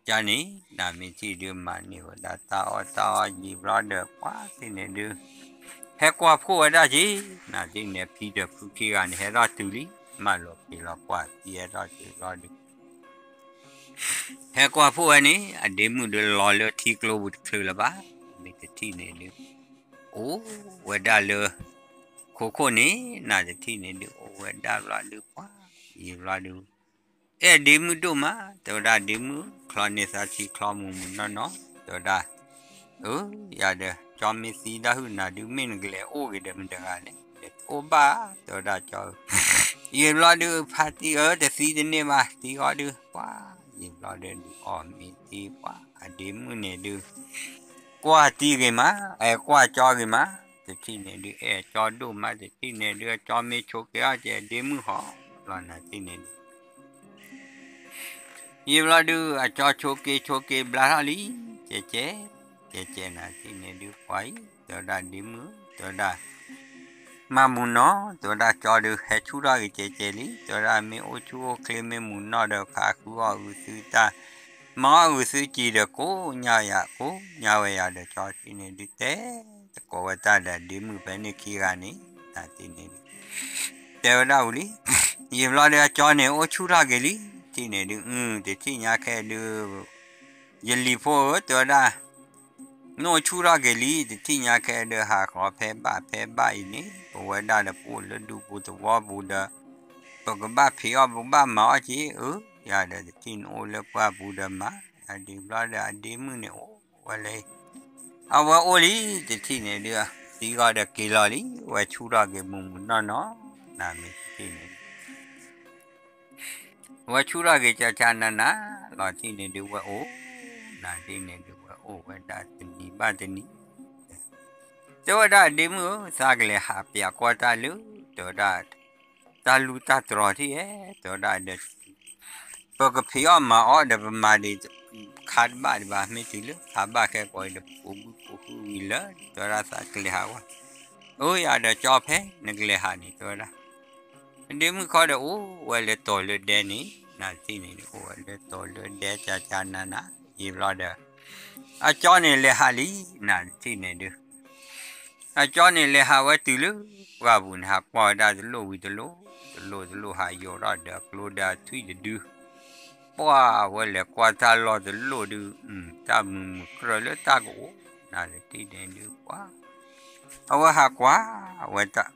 ကၠီန့ၣ် နၤမ့ၢ်ထံၣ်ဒုးမၤန့ၢ်ဝဲဒၣ်တၢ်အီၣ်တၢ်အီယံာ်ဘျီဒီး ပှၤသ့ၣ်န့ၣ်ဒုး ဟဲကွၢ်ဖှိၣ်ဝဲဒၣ်က့ၤ, နၤတ့ၢ်န့ၣ် ဖံဒီးဖုခံဂၤန့ၣ် ဟဲထီၣ်တုၤလံ, မၢလီၤက့ၤလီၤပှၤသံဟဲထီၣ်က့ၤဘျီဒုး ဟဲကွၢ်ဖှိၣ်ဝဲန့ၣ် အဒ့မုၣ်ဒုးလီၤလၢထံကျိပူၤတချုးလၢၤဘၣ်, မ့ၢ်တထံၣ်န့ၣ်ဒုး အိၣ်ဝဲဒၣ်လၢ ခိခိၣ်န့ၣ်, နၤတထံၣ်န့ၣ်ဒုး အိၣ်ဝဲဒၣ်ဘျီဒုး ပှၤယံာ်ဘျီဒုး အဲၣ်ဒ့မုၣ်ဒိၣ်မး, တဲဝဲဒၣ်ဒ့မုၣ် ချီန့ၢ်သးထံချီမုၢ်မုၢ်နီၢ်နီၢ်, တဲဝဲဒၣ်, အၢ, ယၤဒီး ကၠီမ့ၢ်သံဒၣ်ဟုၣ်နၤဒုး မ့ၢ်နကလဲၤအိၣ်ဂ့ၤဒီးမတဂၤလဲၣ်, အိၣ်ဘၣ်, တဲဝဲဒၣ်ကၠီဧၢ, ယံာ်ဘျီဒုး ဖါတံၢ်ဧၢ တသံတန့ၢ်ဘၣ်, သံဃီဒုး ပှၤ, ယံာ်ဘျီဒုး ဒုးအီၣ်မ့ၤသံပှၤ, အဒ့မုၣ်န့ၣ်ဒုး ကွၢ်တံၢ်ဂ့ၤမး, အဲၣ်ကွၢ်ကၠီဂ့ၤမး, တထံၣ်န့ၣ်ဒုး အဲၣ်ကၠီဒိၣ်မး, တထံၣ်န့ၣ်ဒုး အကၠီမ့ၢ်ဆိးက့အီၣ်ကဲ ဒ့မုၣ်ဟီလီၤ နၤတ့ၢ်န့ၣ်ဒုး ယံာ်ဘျီဒုး အကၠီဆိးက့ဆိးက့ဘျါထီၣ်လံ, ကဲကဲ, ကဲကဲ နၤတ့ၢ်န့ၣ်ဒုး ပှၤအံၤ တဲဝဲဒၣ်ဒ့မုၣ်, တဲဝဲဒၣ် မၤမုာ်နီၢ်, တဲဝဲဒၣ်ကၠီဒုး ဟဲဆူၣ်ထီၣ်က့ၤကဲကဲလံ, တဲဝဲဒၣ်မ့ၢ်အိၣ်ဆူၣ်အိၣ်ချ့မ့ၢ်မုာ်နီၢ်ဒီး ခးဃုအီၣ်ဂုာ်သုတၢ်, မၤအီၣ်ဂုာ်သုစံာ်ဒီး ကိးညါယၤ ကိးညါဝဲယၤဒီး ကၠီတ့ၢ်န့ၣ်ဒုး တဲတကိးဝဲတၢ်ဒီးဒ့မုၣ်ဖဲန့ၣ်ခံဂၤန့ၣ်, နၤတ့ၢ်န့ၣ်ဒုး တဲဝဲဒၣ်ဝံၤလံ, ယံာ်ဘျီဒုး အကၠီန့ၣ် အိၣ်ဆူၣ်ထီၣ်က့ၤလံ, တထံၣ်န့ၣ်ဒုး အု တထံၣ်ညါခဲဒုး ယလံၤဖိဧၢ တဲဝဲဒၣ်, နအိၣ်ဆူၣ်ထီၣ်က့ၤလံ, တထံၣ်ညါခဲဒုး ဟးဃီၤဖဲဘၣ်ဖဲဘၣ်အံၤန့ၣ် ပဝဲဒၣ်ဒီးပအိၣ်လၢဒူပူၤသဝီပူၤဒီး ပကဘၣ်ဖံးအီၣ်ပကဘၣ်မၤအီၣ်က့ၤဧၢ, ယၤဒီးတထံၣ်န့ၣ်အိၣ်လၢပှၢ်ပူၤဒီးမၤ, ယၤဒုးဘျီဒီးအဒ့မုၣ်န့ၣ်အိၣ်ဝဲလၢ အဝဲအိၣ်လံ, တထံၣ်န့ၣ်ဒုး သံဂီၤဒီးက့ၤလီၤလံ, ဝဲဆူၣ်ထီၣ်က့ၤမုၢ်မုၢ်နီၢ်နီၢ်, နၤမ့ၢ်တထံၣ်န့ၣ် ဝဲဆူၣ်ထီၣ်က့ၤကၠၢ်ကၠၢ်နၤနၤ, လီၤတံၢ်န့ၣ်ဒုးဝဲအိၣ်, နၤတံၢ်န့ၣ်ဒုးဝဲအိၣ်ဝဲဒၣ် တနံၤဘၣ်တနံၤ, တဲဝဲဒၣ်ဒ့မုၣ်ဧၢ, သးကလဲၤဟးပၠးကွၢ်တၢ်လၢ, တဲဝဲဒၣ်, တၢ်လူၢ်တၢ်တြီၤထံၣ်ဧဲ, တဲဝဲဒၣ်ဒီး ပကဖံးအီၣ်မၤအီၣ်ဒီးပမၤဒံး ခါတဘၣ်ဒံးဘၣ်, မ့ၢ်တုၤလၢခါဘၣ်ခဲကိးအံၤဒီး ပကိးဘုကိးဟုဝံၤလၢ, တဲဝဲဒၣ်သးကလဲၤဟးဝဲ, အၢ ယၤဒီးကၠီဖဲနကလဲၤဟးန့ၣ် တဲဝဲဒၣ် ဒ့မုၣ်ခီဒီးအိၣ်ဝဲလၢတီၤလၢဒဲန့ၣ်, နတထံၣ်န့ၣ်ဒုး အိၣ်ဝဲလၢတီၤလၢဒဲ ကကနန ယံာ်ဘျီဒီး အကၠီန့ၣ်လဲၤဟးလံ, နတထံၣ်န့ၣ်ဒုး အကၠီန့ၣ်လဲၤဟးဝဲတုၤလၢပှၢ်ပူၤန့ၣ် ဟးကွၢ်ဝဲဒၣ်တလိၣ်ဝံၤတလိၣ်, တလိၣ်တလိၣ်ဟးယိာ်ထီၣ်ဒီးအကျိဒီးအထွံၣ်တဒု, ပှၢ်ဝဲလဲၤကွၢ်တၢ်လီၢ်တလိၣ်ဒုး, တၢ်မုာ်မုာ်ကြၢးလၢတၢ်ကအိၣ်, နတထံၣ်န့ၣ်ဒုးပှၢ်, အဝဲဟးကွၢ်ဝဲတၢ်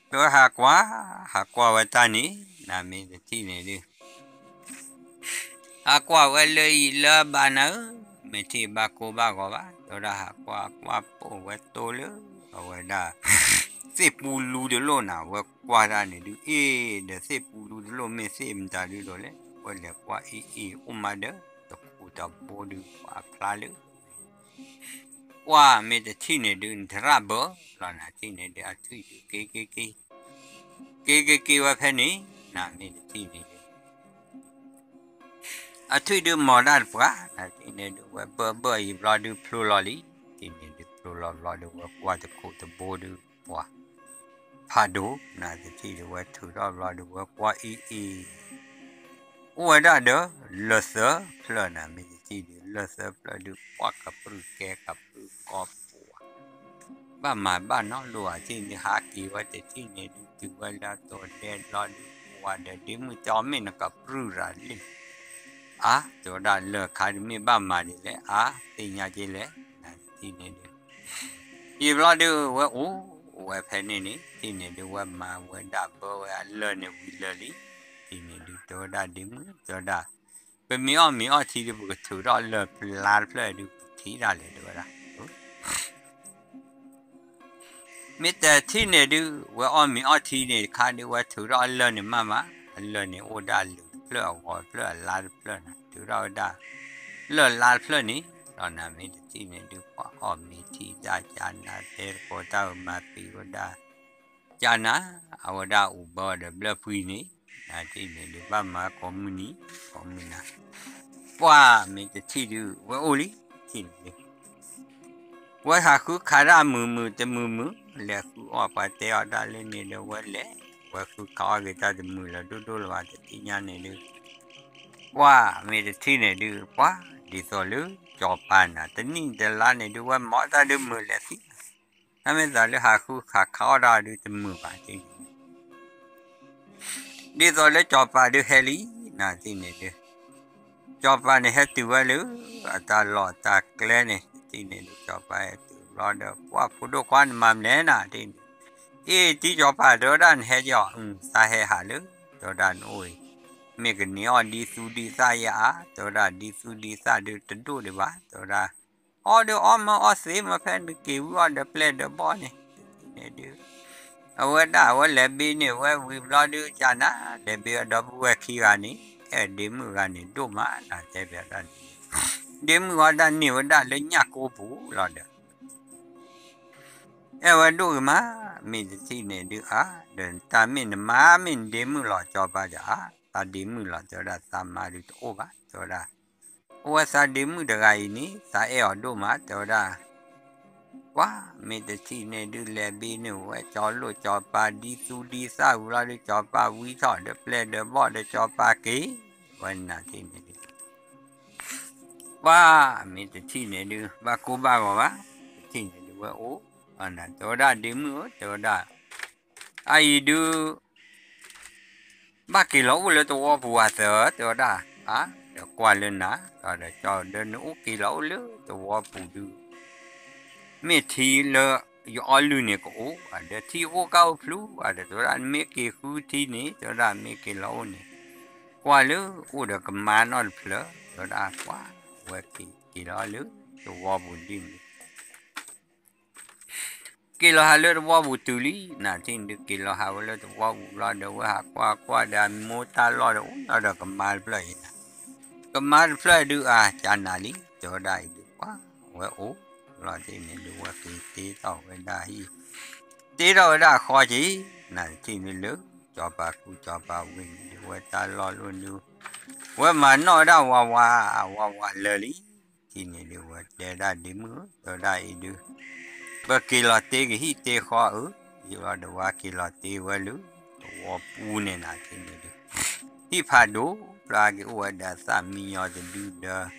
တဝဲဟးကွၢ်, ဟးကွၢ်ဝဲတၢ်န့ၣ်, နမ့ၢ်တထံၣ်န့ၣ်ဒုး ဟးကွၢ်ဝဲလၢအံၤလၢအဘၣ်နၤဧၢ, မ့ၢ်ထံၣ်ဘၣ်ကိၢ်ဘၣ်ဂီၤဘၣ်, တဲဝဲဒၣ်ဟးကွၢ်ကွၢ်ပိာ်ဝဲတိလၢအဝဲဒၣ် သ့ၣ်ပူလူတလိၣ်နၤ, ဝဲကွၢ်တၢ်န့ၣ်ဒုး အ့ၣ်ဒီးသ့ၣ်ပူလူတလိၣ်မ့ၢ်သ့ၣ်မတၤဒုးဒီးလဲၣ်, ဝဲလဲၤကွၢ်အ့ၣ်အ့ၣ်အိၣ်မးဒီး တခိၣ်တဘိဒုး ပှၢ်ဖျါလၢ ကွၢ်မ့ၢ်တထံၣ်န့ၣ်ဒုး နတရၣ်ဘၢလီၤ နထံၣ်န့ၣ်ဒုး အထွံၣ်ဒုးက့ၤက့ၤက့ၤ က့ၤက့ၤက့ၤဝဲဖဲန့ၣ်, နမ့ၢ်တထံၣ်န့ၣ်ဒုး အထွံၣ်ဒုးမီၤတၢ်တပှၢ်, နထံၣ်န့ၣ်ဒုး ဝဲဘၢဘၢအံၤဘျီဒုးဖျိလီၤလံ, ထံၣ်န့ၣ်ဒုးဖျိလီၤဘျီဒုး ဝဲကွၢ်တခိၣ်တဘိဒုး ပှၢ် ဖးဒိၣ်, နတထံၣ်ဒုး ဝဲထုးထီၣ်ဘျီဒုး ဝဲကွၢ်အ့ၣ်အ့ၣ် အိၣ်ဝဲဒၣ်ဒီး လၢၢ်သၢဖျၢၣ်နၤ, မ့ၢ်တထံၣ်ဒုး လၢၢ်သၢဖျၢၣ်ဒုး ပှၢ်ကပြုၢ်ကဲကပြုၢ်ကီပှၢ် ဘၣ်မၤဘၣ်နီတလိၤဘၣ်, ထံၣ်န့ၣ်ဒုး ဟးက့ၤဝဲတထံၣ်န့ၣ်ဒုး တုၤဝဲလၢအတီၤဒဲဘျီဒုး ဝဲဒီးဒ့မုၣ်တဲအီၤ မ့ၢ်နကပြုၢ်ရၤလံ, အါ တဲဝဲဒၣ် လၢၢ်ခါဒုးမ့ၢ်ဘၣ်မၤဒ်လဲၣ်, အါ သ့ၣ်ညါက့လဲၣ်, နထံၣ်န့ၣ်ဒုး ယံာ်ဘျီဒုး ဝဲအိၣ်ဝဲဖဲန့ၣ်န့ၣ် ထံၣ်န့ၣ်ဒုး ဝဲမၤဝဲဒၣ်ဘၢဝဲအလၢၢ်န့ၣ်ဝံၤလၢာ်လံ, ထံၣ်န့ၣ်ဒုး တဲဝဲဒၣ်ဒ့မုၣ် တဲဝဲဒၣ် ပမ့ၢ်အီၣ်မ့ၤအီထံဒုး ပကထုးထီၣ်လၢၢ်ပျါတဖျၢၣ်ဒုး ပထံၣ်ဒၣ်လဲာ် တဲဝဲဒၣ် မ့ၢ်တထံၣ်န့ၣ်ဒုး ဝဲအီၣ်မ့ၤအီထံန့ၣ်တခါဒုး ဝဲထုးထီၣ်အလၢၢ်န့ၣ်မးမး, အလၢၢ်န့ၣ်အိၣ်ဒၣ်အလုၢ်တဖျၢၣ် အဂီၤတဖျၢၣ် အလါတဖျၢၣ်နၤ, ထုးထီၣ်ဝဲဒၣ် လၢၢ်လါတဖျၢၣ်န့ၣ်, ဒီးနၤမ့ၢ်တထံၣ်န့ၣ်ဒုး ပှၤအီၣ်မ့ၤထံၣ်တၢ်ကနၤ တဲသကိးတၢ်အမၤပံၤဝဲဒၣ် ကနၤ, အဝဲဒၣ်အိၣ်ဘၢဒီးဘျၢၣ်ပှံၤန့ၣ်, နထံၣ်န့ၣ်ဒုး ဘၣ်မၤကိးမုၢ်နံၤ ကိးမုၢ်နၤ ပှၢ်မ့ၢ်တထံၣ်ဒုး ဝဲအိၣ်လံ, ထံၣ်န့ၣ်ဒုး ဝဲဟးဃုခးတၢ်မုာ်မုာ်တမုာ်မုာ်, လဲၤဃုအီၣ်ပှၤတဲအီၤတၢ်လၢန့ၣ်ဒီးဝဲလဲၤ, ဝဲဃုခးအီၣ်က့ၤတၢ်တမုာ်လၢၤဒိၣ်ဒိၣ်လၢၤဘၣ် တသ့ၣ်ညါန့ၣ်ဒုး, ပှၢ်မ့ၢ်တထံၣ်န့ၣ်ဒုး ပှၢ်ဒ်သိးလၢကၠီၤပၤနၤ တနံၣ်တလါန့ၣ်ဒုး ဝဲမၤအီၣ်တၢ်ဒုးမုာ်လဲၤသံ, တမ့ၢ်သးလၢဟးဃုခးခးအီၣ်တၢ်ဒုးတမုာ်ဘၣ် ထံၣ်န့ၣ်ဒုး ဒ်သိးလၢကၠီၤပၤဒုးဟဲလံ, နထံၣ်န့ၣ်ဒုး ကၠီၤပၤန့ၣ်ဟဲတုၤဝဲလၢ အတၢ်လီၢ်တၢ်ကျဲန့ၣ်, ထံၣ်န့ၣ်ဒုး ကၠီၤပၤဟဲတုၤဘျီဒီး ပှၢ်ဖိဒိၣ်ခွါနမၤမနုၤနၤ ထံၣ်န့ၣ်, အ့ၣ် တံၤကၠီၤပၤ တဲဝဲဒၣ်နဟဲက့ၤအီၤ, သးဟဲဟးလၢ တဲဝဲဒၣ်နအိၣ်အံၤ, မ့ၢ်ကန့ၢ်အီၣ်ဒ်သူဒ်သၣ်ယဲဧါ, တဲဝဲဒၣ်ဒ်သူဒ်သၣ်ဒုးတဒိၣ်ဒံးဘၣ်, တဲဝဲဒၣ် အီၣ်ဒုးအီၣ်မၢအီၣ်သ့မၢ ဖဲနက့ၤဝံၤအီၣ်ဒီးပျဲၢ်ဒီးဘီၣ်န့ၣ်, ထံၣ်န့ၣ်ဒုး အဝဲဒၣ်အဝဲလဲၤဘ့န့ၢ်ဝဲဝံၤဘျီဒုး ကနၤ လဲၤဘ့အဒီပုၢ်ဝဲၢ်ခံဂၤန့ၣ် အဲၣ်ဒ့မုၣ်ဂၤန့ၣ်ဒိၣ်မး နတဲဘၣ်ဒၣ်န့ၣ်, ဒ့မုၣ်အီၣ်ဒၣ်န့ၢ်ဝဲဒၣ်လၢညၣ်ကိပူၤလီၤဒီး အဲၣ်ဝဲဒိၣ်ဂ့ၤမး, မ့ၢ်တထံၣ်န့ၣ်ဒုးအါ, ဒီးတၢ်မ့ၢ်နမါမ့ၢ်နဒ့မုၣ်လီၤ ကၠီၤပၤဒီးအါ, သးဒ့မုၣ်လီၤ တဲဝဲဒၣ် သးမါဒုးတအိၣ်ဘၣ် တဲဝဲဒၣ်, အိၣ်ဝဲသးဒ့မုၣ်တဂၤအံၤန့ၣ် သးအဲၣ်အီၤဒိၣ်မး တဲဝဲဒၣ် ပှၢ်မ့ၢ်တထံၣ်န့ၣ်ဒုး လဲၤဘ့န့ၢ်ဝဲကၠီၤလိၣ်ကၠီၤပၤဒ်သူဒ်သၣ်ဝံၤလီၤဒုး ကၠီၤပၤဝံထီၣ်ဒီးပျဲၢ်ဒီးဘီၣ်ဒီးကၠီၤပၤက့ၤ, ဝဲနၤထံၣ်န့ၣ်ဒုး ပှၢ်မ့ၢ်တထံၣ်န့ၣ်ဒုး ဘၣ်ကိၢ်ဘၣ်ဂီၤဘၣ်, တထံၣ်န့ၣ်ဒုးဝဲအိၣ်, တဲဝဲဒၣ်ဒ့မုၣ်ဧၢ တဲဝဲဒၣ်, အအံၤဒုး ဘၣ်က့ၤလီၤအိၣ်လၢသဝီပူၤဧါသၢၣ် တဲဝဲဒၣ်, ဒီးကွၢ်လၢနၤ, ဒီးဒီးကၠီၤဒီးနအိၣ်က့ၤလီၤအိၣ်လၢသဝီပူၤဒုး မ့ၢ်ထံလၢယအီလုၢ်န့ၣ်ကအိၣ်, ဒီးထံအိၣ်ကၢ်အိၣ်ဖျူဒီး တဲဝဲဒၣ် မ့ၢ်က့ၤဃုထံန့ၣ် တဲဝဲဒၣ် မ့ၢ်က့ၤလီၤအိၣ်န့ၣ် ကွၢ်လၢအိၣ်ဒီးကမါနီတဖျၢၣ်, တဲဝဲဒၣ် ပှၢ်ဝဲက့ၤက့ၤလီၤလၢသဝီပူၤဒ်န့ၣ် က့ၤလီၤဟးလၢသဝီပူၤတုၤလံ, နထံၣ်န့ၣ်ဒုး က့ၤလီၤဟးဝဲလၢသဝီပူၤလီၤဒီး ဝဲဟးကွၢ်ကွၢ်ဒီးမိၢ်တၢ်လီၢ်ဒီး အိၣ်လီၤဒီးကမါတဖျၢၣ်အံၤနၤ, ကမါတဖျၢၣ်ဒုးအါ ကနၤလံ, တဲဝဲဒၣ်အံၤဒုး ပှၢ်ဝဲအိၣ်လီၤတ့ၢ်န့ၣ်ဒုး ဝဲက့ၤတ့ထီၣ်ဝဲဒၣ်ဟံၣ်, တ့ထီၣ်ဝဲဒၣ်အဃီက့ၤ, နထံၣ်န့ၣ်လၢ ကၠီၤပၤကူကၠီၤပၤဝ့ၢ်န့ၣ်ဒုး ဝဲတၢ်လီၢ်လီၤဒုး ဝဲမၤနီၣ်ဝဲဒၣ်ဝးဝး ဝးဝးလၢာ်လံ နတထံၣ်န့ၣ်ဒုး ဝဲတဲဒၣ်ဒ့မုၣ်ဧၢ တဲဝဲဒၣ်အံၤဒုး ပက့ၤလီၤတ့ကဟံၣ်တ့ဃီဧၢ, ယံာ်လီၤဒီးဝဲက့ၤလီၤတ့ဝဲလၢ သဝီပူၤန့ၣ် နတထံၣ်န့ၣ်ဒုး ဟံၣ်ဖးဒိၣ် ဖျါက့ၤအိၣ်ဝဲဒီးအသၣ်မံညီတဒုဒီး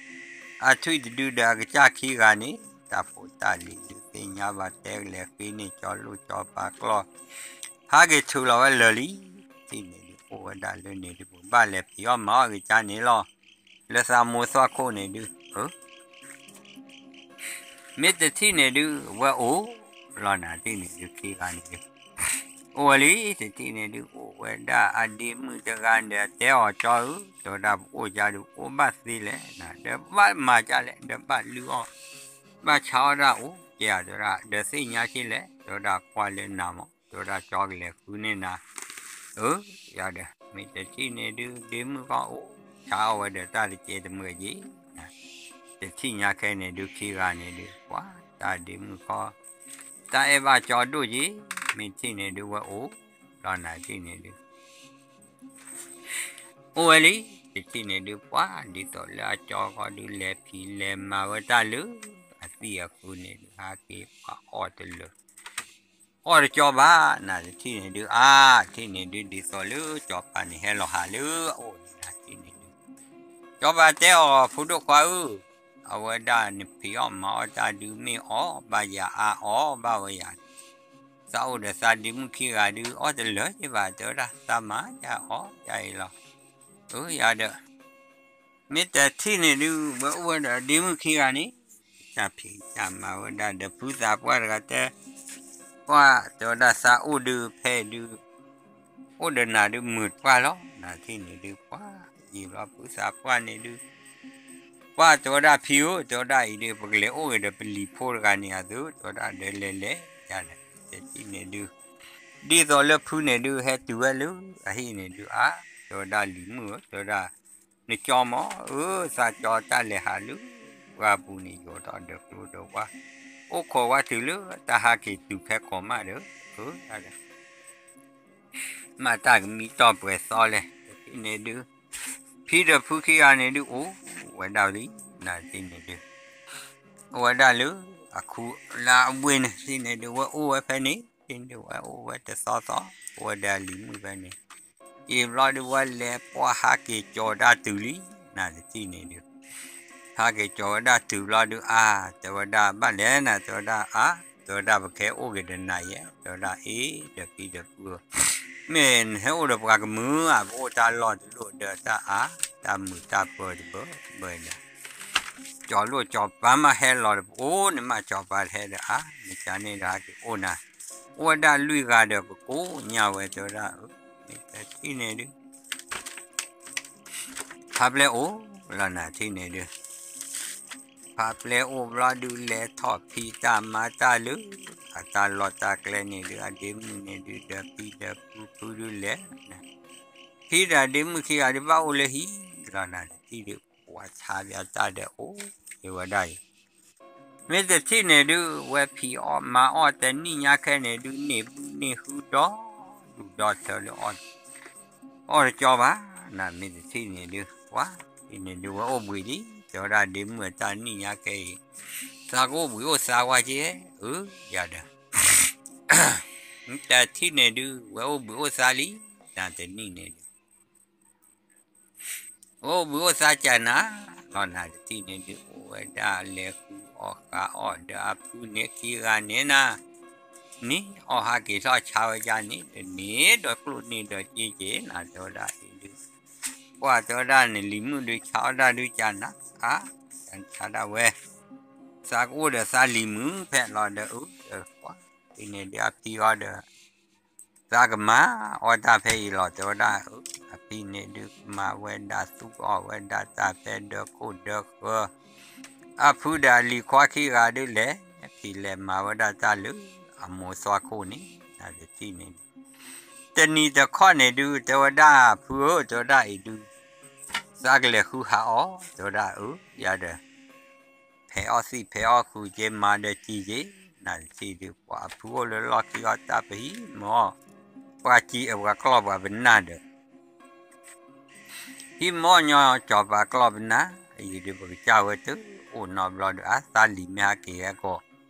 အထွံၣ်တဒုဒီးအကစၢ်ခံဂၤန့ၣ် တၢ်ဖိတၢ်လံၤဒုးသ့ၣ်ညါဘၣ်တဲကလဲၤဃ့န့ၣ် ကၠီလိၣ်ကၠီပၤကျီၢ် ဟးက့ၤထုးလီၤဝဲလၢာ်လံ, တထံၣ်န့ၣ်ဒုး အိၣ်ဝဲဒၣ်လၢန့ၣ်ဒုး ပဘၣ်လဲၤဖံးအီၣ်မၤအီၣ်က့ၤကၠါန့ၣ်လီၤ, လၢသးမိၢ်သွၣ်ခိၣ်န့ၣ်ဒုး မ့ၢ်တထံၣ်န့ၣ်ဒုး ဝဲအိၣ်လီၤနၤတထံၣ်န့ၣ်ဒုး ခံဂၤန့ၣ်ဒုး အိၣ်ဝဲလံ တထံၣ်န့ၣ်ဒုး အိၣ်ဝဲဒၣ်အဒ့မုၣ်တဂၤဒီးတဲအီၤကၠီဧၢ တဲဝဲဒၣ်ပအိၣ်ကၠါဒုး အိၣ်ဘၣ်သ့လဲၣ်, ဒီးဘၣ်မၤကၠါလဲၣ် ဒီးဘၣ်လုၢ်အီၣ် ဘၣ်ဆါအီၣ်တၢ်အိၣ်ကဲဧါ တဲဝဲဒၣ် ဒီးသ့ၣ်ညါက့ၤလဲၣ် တဲဝဲဒၣ်ကွၢ်လၢနၤမး တဲဝဲဒၣ်ကၠီကလဲၤဃုန့ၢ်နၤ အၢ ယၤဒီး မ့ၢ်တထံၣ်န့ၣ်ဒုး ဒ့မုၣ်ကီၢ်အိၣ် ဆါအီၣ်ဝဲဒီးတၢ်တကဲတမုာ်က့ၤ တထံၣ်ညါခဲန့ၣ်ဒုး ခံဂၤန့ၣ်ဒုး ပှၤတၢ်ဒ့မုၣ်ကီၢ် တၢ်အဲၣ်ဘၣ်ကၠီဒိၣ်က့ၤ မ့ၢ်ထံၣ်န့ၣ်ဒုး ဝဲအိၣ်လီၤနၤတထံၣ်န့ၣ်ဒုး အိၣ်ဝဲလံ တထံၣ်န့ၣ်ဒုး ပှၤဒ်သိးလၢအကၠီဃီဒုး လဲၤဖံးလဲၤမၤဝဲတၢ်လၢ အသံၣ်အဃုန့ၣ်ဒုး ဟးက့ၤပှၤအီၣ်တလၢာ် အီၣ်တကၠီဘၣ် နတထံၣ်န့ၣ်ဒုး အါ ထံၣ်န့ၣ်ဒုး ဒ်သိးလၢကၠီပၤန့ၣ်ဟဲလီၤဟးလၢအအိၣ်န့ၣ် နထံၣ်န့ၣ်ဒုး ကၠီပၤတဲအီၤ ဖိဒိၣ်ခွါဧၢ အဝဲဒၣ်နဖံးအီၣ်မၤအီၣ်တၢ်ဒုး မ့ၢ်အီၣ်ဘၣ်ယၤအါအီၣ်ဘၣ်ဝဲယၤ သးအိၣ်ဒီးသးဒ့မုၣ်ခံဂၤဒုး အီၣ်တလၢာ်က့ၤဘၣ် တဲဝဲဒၣ် သးမၤယၤအီၣ်ယၤအံၤလီၤ အၢ ယၤဒီး မ့ၢ်တထံၣ်န့ၣ်ဒုး ဝဲအိၣ်ဝဲဒီးဒ့မုၣ်ခံဂၤန့ၣ် တၢ်ဖံးတၢ်မၤဝဲဒၣ်ဒီးဖုသးပှၢ်တဂၤတဲ ပှၤတဲဝဲဒၣ်သးအိၣ်ဒုးဖဲဒုး အိၣ်ဒီးနၤဒုးမုာ်ပှၢ်လီၤ နထံၣ်န့ၣ်ဒုး ပှၤယံာ်ဘျီဖုသးပှၢ်န့ၣ်ဒုး ပှၤတဲဝဲဒၣ်ဖံဧၢ တဲဝဲဒၣ်အံၤဒုး ပကလဲၤအိၣ်ဂ့ၤဒီးပလံၤဖိတဂၤန့ၣ်အသိး တဲဝဲဒၣ်ဒီးလဲၤလဲၤယၤဒီး တထံၣ်န့ၣ်ဒုး ဒ်သိးလၢဖုန့ၣ်ဒုး ဟဲတုၤဝဲလၢအဟံၣ်န့ၣ်ဒုး အါ တဲဝဲဒၣ်လံၤမုၣ်ဧၢ တဲဝဲဒၣ် နကၠီမး အၢ သးကၠီတၢ်လဲၤဟးလၢ ပှၢ်ပူၤန့ၣ် ယိာ်ထီၣ်ဒီးကျိဒီးဝါ အိၣ်ခိးဝဲတုၤလၢတၢ်ဟးက့ၤတုၤဖဲခိးမးဒီး အၢ ယၤဒီး မ့ၢ်တၢ်ကမံတီၢ်ပှဲၤသီလဲၣ် တထံၣ်န့ၣ်ဒုး ဖံဒီးဖုခံဂၤန့ၣ်ဒုး အိၣ်ဝဲဒၣ်လံ နထံၣ်န့ၣ်ဒုး အိၣ်ဝဲဒၣ်လၢ အခူလၢအဝ့ၢ်န့ၣ် တထံၣ်န့ၣ်ဒုး ဝဲအိၣ်ဝဲဖဲန့ၣ် တထံၣ်န့ၣ်ဒုး ဝဲအိၣ်ဝဲတသီသီ အိၣ်ဝဲဒီးအလံၤမုၣ်ဖဲန့ၣ် ယံာ်ဘျီဒုး ဝဲလဲၤပှၢ်ဟးက့ၤကၠီၤဒၣ်တုၤလံ နတထံၣ်န့ၣ်ဒုး ဟးက့ၤကၠီၤဝဲဒၣ်တုၤဘျီဒုး အါ တဲဝဲဒၣ်ဘၣ်လဲၣ်နၤ တဲဝဲဒၣ်အါ တဲဝဲဒၣ်ပကဟဲအိၣ်က့ၤဒီးနၤယဲ တဲဝဲဒၣ်အ့ ဒီးဖံဒီးဖုဧၢ မ့ၢ်နဟဲအိၣ်ဒီးပှၤကမုာ်ဧါ ပအိၣ်တၢ်လီၢ်တလိၣ်ဒီးတၢ်အါ တၢ်မုာ်တၢ်ပၢၤတဘၢဘၢဒီး ကၠီၤလိၣ်ကၠီၤပၤမးဟဲလီၤဒီး ပအိၣ်န့ၣ်မး ကၠီၤပၤတဟဲဒီး အါ မ့ၢ်ကန့ၣ်ဒီးဟဲက့ၤအိၣ်နၤ အိၣ်ဝဲဒၣ်လွံၢ်ဂၤဒီး ပကိးညါဝဲ တဲဝဲဒၣ် မ့ၢ်တထံၣ်န့ၣ်ဒုး ဖးပျဲအိၣ်လီၤနၤထံၣ်န့ၣ်ဒုး ဖးပျဲအိၣ်ဘျီဒုး လဲၤထီၣ်ဖံးတၢ်မၤတၢ်လၢ အတၢ်လီၢ်တၢ်ကျဲန့ၣ်ဒုး အဒ့မုၣ်န့ၣ်ဒုး ဒီးဖံဒီးဖုဖုဒုးလဲၤ ဖံဒီးဒ့မုၣ်ခံဂၤဒုး ဘၣ်အိၣ်လၢဟံၣ်လီၤနၤ တထံၣ်ဒုး ပှၤဆါပၠးတၢ်ဒီးအိၣ်က့ၤဝဲဒၣ်အံၤ မ့ၢ်တထံၣ်န့ၣ်ဒုး ဝဲဖံးအီၣ်မၤအီၣ်တနံၣ်ညါခဲန့ၣ်ဒုး န့ၢ်ဘုန့ၢ်ဟုဒီဒူၣ်ဒီထၢလၢ အီၣ်တကၠီဘၣ် နမ့ၢ်တထံၣ်န့ၣ်ဒုး ပှၤ ထံၣ်န့ၣ်ဒုး ဝဲအိၣ်ဘှံးလံ တဲဝဲဒၣ်ဒ့မုၣ်အတၢ်နံၣ်ညါခဲအံၤ သးကအိၣ်ဘှံးအိၣ်သါဝဲက့ အၢ ယၤဒီး တထံၣ်န့ၣ်ဒုး ဝဲအိၣ်ဘှံးအိၣ်သါလံ နတနံၣ်န့ၣ်ဒုး အိၣ်ဘှံးအိၣ်သါကနၤ လီၤနၤတထံၣ်န့ၣ်ဒုး အိၣ်ဝဲဒၣ်လဲၤဃုအီၣ်ဃးအီၣ်ဒီးအဖုန့ၣ်ခံဂၤန့ၣ်နၤ န့ၣ်အီၣ်ဟးက့ၤထီၣ်ဆါဝဲဒၣ်န့ၣ် တန့ၢ်ဒီးကျိၣ်န့ၢ်ဒီးစ့က့ၤနၤ တဲဝဲဒၣ်အံၤဒုး ပှၤတဲဝဲဒၣ်န့ၣ် လံၤမုၣ်ဒုးဆါအီၣ်တၢ်ဒုးကနၤ အါ ဆါဒၣ်ဝဲ သးကအိၣ်ဒီးသးလံၤမုၣ်ဖဲလီၤဒီး အၢ တထံၣ်န့ၣ်ဒုးအဖံအီၤဒီး သးကမၤအီၣ်တၢ်ဖဲအံၤလီၤ တဲဝဲဒၣ် အဖံန့ၣ်ဒုးမၤဝဲဒၣ်သူၣ်အီၣ်ဝဲဒၣ်တၢ်ဖဲဒၢခိၣ်ဒၢဃၢၤ အဖုဒီးအလံၤခွါခံဂၤဒုးလဲၤ ဖံးလဲၤမၤဝဲဒၣ်တၢ်လၢ အမိၢ်သွၣ်ခိၣ်န့ၣ် နတထံၣ်န့ၣ်ဒုး တနံၤတခီန့ၣ်ဒုး တဲဝဲဒၣ် ဖုဧၢ တဲဝဲဒၣ်အံၤဒုး သးကလဲၤဃုဟးအီၣ် တဲဝဲဒၣ်အၢ ယၤဒီး ဖဲးအီၣ်သံၣ်ဖဲးအီၣ်ဃုာ်က့ၤ မၤဒီးစံာ်က့ၤ နတထံၣ်ဒုး ပှၤအဖုအိၣ်လၢလီၢ်ခံအီၤတၢ်ပဟံၣ်မီၢ် ပှၤစံာ်အပှၤကျီၢ်ပှၤပနၢ်ဒီး ဟံၣ်မီၢ်ညီကၠီၤပၤကျီၢ်ပနၢ် အံၤဒုးပကစၢ်ဝဲတအိၣ်နီတဘျီဒုး အသးလံၤမ့ၢ်ဟဲက့ၤဟဲကီး,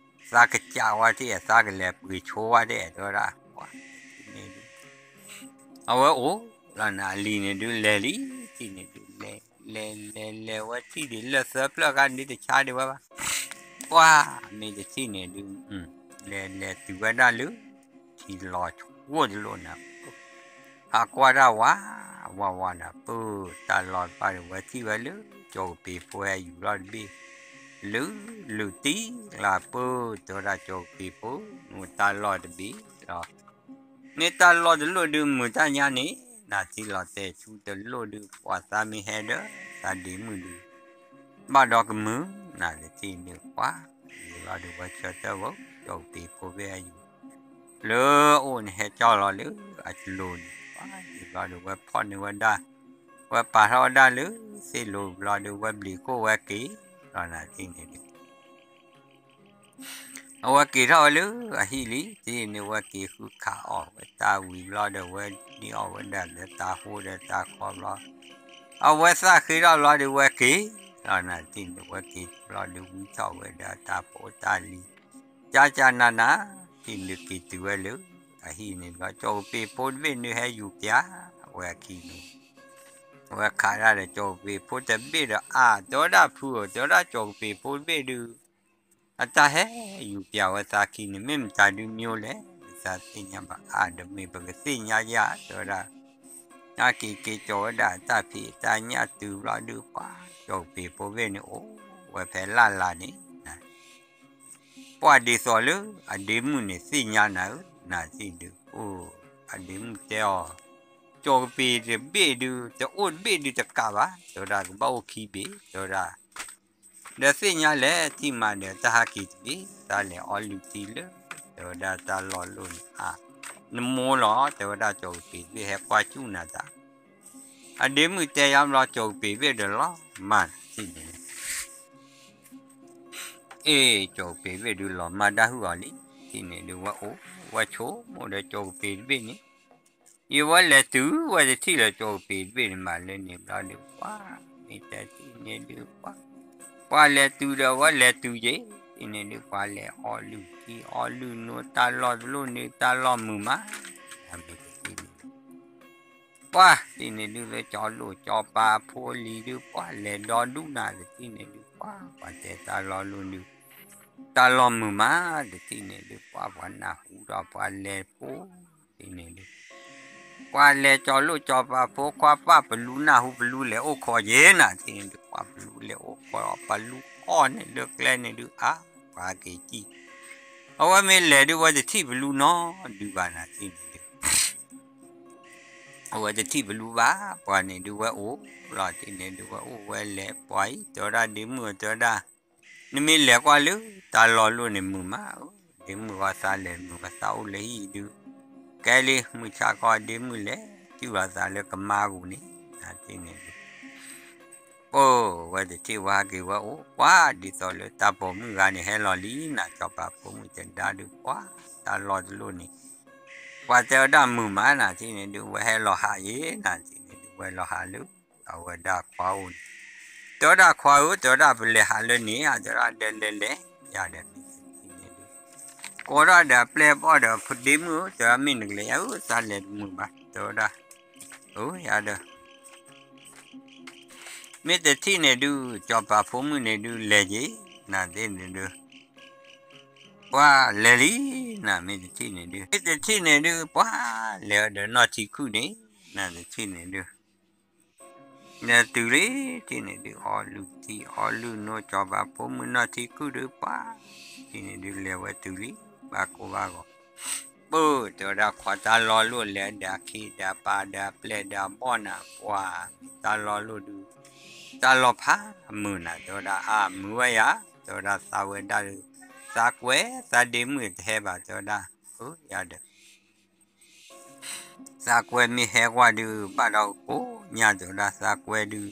သးကစးဝဲတအဲၣ် သးကလဲၤပှ့ၤဆိဝဲတအဲၣ် တဲဝဲဒၣ်, အဝဲအိၣ်လီၤန့ၣ် အလံၤန့ၣ်ဒုးလဲၤလံ, ထံၣ်န့ၣ်ဒုးလဲၤ လဲၤလဲၤလဲၤဝဲထံၣ်ဒံးလၢၢ်သၢဖျၢၣ်ခါန့ၣ် တဆါဒံးဝဲဘၣ်, ပှၢ်မ့ၢ်တထံၣ်န့ၣ်ဒုး လဲၤလဲၤတုၤဝဲဒၣ်လၢ ထံလီၤဆိတလိၣ်န့ၣ် ဟးကွၢ်တၢ်ဝး ဝးဝးန့ၣ် ပၢ်တၢ်လီၢ်တဖၣ်ဒီး ဝဲထံၣ်ဝဲလၢ ကၠီကပ့ၤဖိဟဲယူၤလီၤတဘ့ၣ်, လုၢ်လုၢ်တံၢ်လၢပၢ် တဲဝဲဒၣ်ကၠီကပ့ၤဖိ နတၢ်လီၢ်တဘ့ၣ်လီၤ, မ့ၢ်တၢ်လီၢ်တလိၣ်ဒုး မုာ်တၢ်ညါန့ၣ် နၤထံၣ်လီၤတဲာ်ဆူတလိၣ်ဒုး ပှၤသးမ့ၢ်ဟဲဒီး သးဒ့မုၣ်ဒုး ဘၣ်ဒီးကမုာ် နၤတထံၣ်ဒုး ပှၢ် ယံာ်ဘျီဒုးဝဲဆၢထၢၣ်ဝဲ ကၠီကပ့ၤဖိဘ့ၣ်ဟဲယူၤ လၢအအိၣ်န့ၣ် ဟဲကၠီလီၤလၢအလိၤန့ၣ် ပှၢ်ယံာ်ဘျီဒုး ဝဲဖီၣ်န့ၢ်ဝဲဒၣ်, ဝဲပာ်ထီၣ်ဝဲဒၣ်လၢသ့ၣ်လိၤဘျီဒုး ဝဲဘျံးခိၣ်ဝဲက့ၤလီၤ နၤတထံၣ်န့ၣ်ဒုး အဝဲက့ၤထီၣ်ဝဲလၢအဟံၣ်လံ တထံၣ်န့ၣ် ဝဲက့ၤဃုခးအီၣ်ဝဲတၢ်ဝံၤဘျီဒီး ဝဲဒ့အီၣ်ဝဲဒၣ်လၢတၢ်ဟိဒီးတၢ်ခီဘျီ, အဝဲသးဃ့ထီၣ်ဘျီဒုး ဝဲက့ၤလီၤ နၤတထံၣ်န့ၣ် ဝဲက့ၤဘျီဒုး ဝံထီၣ်ဝဲဒၣ်တၢ်ဖိတၢ်လံၤ ကၠၢ်ကၠၢ်နးနး ထံၣ်န့ၣ်ဒုးက့ၤတုၤဝဲလၢအဟံၣ်န့ၣ်ဘျီ ကၠီကပ့ၤဖိတဘ့ၣ်န့ၣ်ဟဲယူၤပၠးဝဲအခံန့ၣ် ဝဲခးဒၣ်ဒီးကၠီကပ့ၤဖိတဘ့ၣ်ဒီး အါ တဲဝဲဒၣ်ဖုဧၢ တဲဝဲဒၣ်ကၠီကပ့ၤဖိတဘ့ၣ်ဒုး အတၢ်ဟဲယူၤပၠးဝဲသးခံန့ၣ် မ့ၢ်မတၤဒုးမ့ၢ်လဲၣ် သးသ့ၣ်ညါဘၣ် အါ ဒီးမ့ၢ်ပကသ့ၣ်ညါယၤ တဲဝဲဒၣ် အက့ၤက့ၤကၠီၤဝဲဒၣ်တၢ်ဖံးတၢ်ညၣ်တုၤဘျီဒုး ပှၢ်ကၠီကပ့ၤဖိဘ့ၣ်န့ၣ် အိၣ်ဝဲဖဲလၢ်လၢ်န့ၣ် ပှၢ်ဒ်သိးလၢအဒ့မုၣ်န့ၣ်သ့ၣ်ညါနၤဧၢ နၤတထံၣ်ဒုး အိၣ် အဒ့မုၣ်တဲအီၤ ကၠီကပ့ၤတဘ့ၣ်ဒုး တအိၣ်တဘ့ၣ်ဒုးတကးဘၣ် တဲဝဲဒၣ် ကဘၣ်အိၣ်ခံဘ့ၣ် တဲဝဲဒၣ် ဒီးသ့ၣ်ညါလဲၣ် ထံၣ်မးဒီးတၢ်ဟးက့ၤတဘ့ၣ် တၢ်လဲၤအီလုၢ်ထံလၢ တဲဝဲဒၣ်တၢ်လီၢ်လိၣ်န့ၣ် အါ နမိၢ်လီၤ တဲဝဲဒၣ် ကၠီကပ့ၤတဘ့ၣ်ဟဲကွၢ်စူၣ်နၤတၢ် အဒ့မုၣ်တဲယါဘျီ ကၠီကပ့ၤဘ့ၣ်ဒီးလီၤမၢ်ထံၣ်န့ၣ် အ့ၣ် ကၠီကပ့ၤဘ့ၣ်ဒုးလီၤမၢ်တၢ်ဟုၣ်အီၤလံ ထံၣ်န့ၣ်ဒုးဝဲအိၣ် ဝဲဆိကမိၣ်ဒီးကၠီကပ့ၤတဘ့ၣ်န့ၣ် ယဝဲလဲၤတုၤဝဲတထံၣ်လၢကၠီကပ့ၤတဘ့ၣ်န့ၣ် မၤလၢန့ၣ်ဘျီဒုး ပှၢ် မ့ၢ်တဲထံၣ်န့ၣ်ဒုး ပှၢ် ပှၢ်လဲၤတုၤဒီးဝဲလဲၤတုၤယ့ၣ် ထံၣ်န့ၣ်ဒုး ပှၢ်လဲၤအီလုၢ်ထံအီလုၢ်နိ တၢ်လီၢ်တလိၣ်န့ၣ် တၢ်လီၢ်မုာ်မး မ့ၢ်တထံၣ်န့ၣ် ပှၢ် ထံၣ်န့ၣ်ဒုးလၢကၠီလိၣ်ကၠီပၤအဖိအလံၤဒုး ပှၢ်လဲၤဒီဒူၣ်နၤ တထံၣ်န့ၣ်ဒုး ပှၢ် ပှၤတဲတၢ်လီၢ်လိၣ်ဒုး တၢ်လီၢ်မုာ်မး တထံၣ်န့ၣ်ဒုး ပှၢ် ပှၤနၢ်ဟူဒီးပှၤလဲၤဖိ ထံၣ်န့ၣ်ဒုး ပှၢ်လဲၤကၠီလိၣ်ကၠီပၤဖိခွါ ပှၢ်ပလူနၢ်ဟူပလူလဲၤအိၣ်ခိးယ့ၣ်နၤ ထံၣ်န့ၣ်ဒုး ပှၢ်ပလူလဲၤအိၣ်ခိး ပလူအီၣ်န့ၣ်လၢကျဲန့ၣ်ဒုး အါ ပှၤက့ၤစံၣ် အဝဲမ့ၢ်လဲၤဒုး ဝဲတထံၣ်ပလူနီဒုးဘၣ်နၤ ထံၣ်န့ၣ်ဒုး အဝဲတထံၣ်ပလူဘၣ် ပှၤန့ၣ်ဒုးဝဲအိၣ်လီၤ ထံၣ်န့ၣ်ဒုးဝဲအိၣ်ဝဲလဲၤ ပှၤအံၤ တဲဝဲဒၣ်ဒ့မုၣ်ဧၢ တဲဝဲဒၣ် နမ့ၢ်လဲၤကွၢ်လၢ တၢ်လီၢ်လိၣ်န့ၣ်မုာ်မး ဒ့မုၣ်ဝဲသးလဲၤမုာ်ဝဲသးအိၣ်လၢဟံၣ်ဒုး ကဲလံ မုၢ်ဆါခီဒ့မုၣ်လဲၤ စုၣ်လီၤသးလၢကမါပူၤန့ၣ် နၤထံၣ်န့ၣ်ဒုး ပၢ်ဝဲတထံၣ်ဝဲဟဲက့ၤဝဲအိၣ် ပှၢ်ဒ်သိးလၢတၢ်ပိာ်မုၣ်ဂၤန့ၣ်ဟဲလီၤလံနၤ ကၠီပၤဖိမုၣ်တဒါဒုး ပှၢ်တၢ်လီၢ်တလိၣ်န့ၣ် ပှၤတဲဝဲဒၣ်မုာ်မးနၤ ထံၣ်န့ၣ်ဒုး ဝဲဟဲလီၤဟးယ့ၣ်နၤ ထံၣ်န့ၣ်ဒုး ဝဲလီၤဟးလၢ အဝဲဒၣ်ခွါအိၣ်န့ၣ် တဲဝဲဒၣ်ခွါဧၢ တဲဝဲဒၣ်ပလဲၤဟးလၢန့ၣ် အတဲဝဲဒၣ်လဲၤလဲၤလဲၤ ယၤဒီးမ့ၢ်တထံၣ်န့ၣ်ဒုး ကိးထီၣ်ဒီးအပျဲၢ်ဘီၣ်ဒီး ဖိဒ့မုၣ်ဧၢ တဲဝဲဒၣ်မ့ၢ်နကလဲၤယၤဧၢ သးလဲၤတမုာ်ဘၣ် တဲဝဲဒၣ် အိၣ်ယၤဒီး မ့ၢ်တထံၣ်န့ၣ်ဒုး ကၠီပၤဖိမုၣ်န့ၣ်ဒုး လဲၤယ့ၣ် နၤသ့ၣ်န့ၣ်ဒုး ပှၢ်လဲၤလံ နၤမ့ၢ်တထံၣ်န့ၣ်ဒုး မ့ၢ်တထံၣ်န့ၣ်ဒုး ပှၢ်လဲၤဝဲဒီးနီၢ်ထံခုၣ်န့ၣ် နၤတထံၣ်န့ၣ်ဒုး လဲၤတုၤလံ ထံၣ်န့ၣ်ဒုး အီလုၢ်ထံအီလုၢ်နိ ကၠီပၤဖိမုၣ်နီၢ်ထံခုၣ်ဒုး ပှၢ် ထံၣ်န့ၣ်ဒုးလဲၤဝဲတုၤလံ ဘၣ်ကိၢ်ဘၣ်ဂီၤ ပၢ်တဲဝဲဒၣ်ခွါတၢ်လီၢ်လိၣ်လဲၤဒီးအခ့ဒီးပာ်ဒီးအပျဲၢ်ဒီးအဘီၣ်နၤ ပှၢ်မ့ၢ်တၢ်လီၢ်လိၣ်ဒုး တၢ်လီၢ်ဖးမုာ်နၤ တဲဝဲဒၣ်အါမုာ်ဝဲယၤ တဲဝဲဒၣ်သးဝဲဒၣ်ဒုး သးကွဲသးဒ့မုၣ်တဟဲဘၣ် တဲဝဲဒၣ် အိၣ်ယၤဒီး သးကွဲမ့ၢ်ဟဲကွၢ်ဒုး ဘၣ်ဒီးကိးညါ တဲဝဲဒၣ်သးကွဲဒုး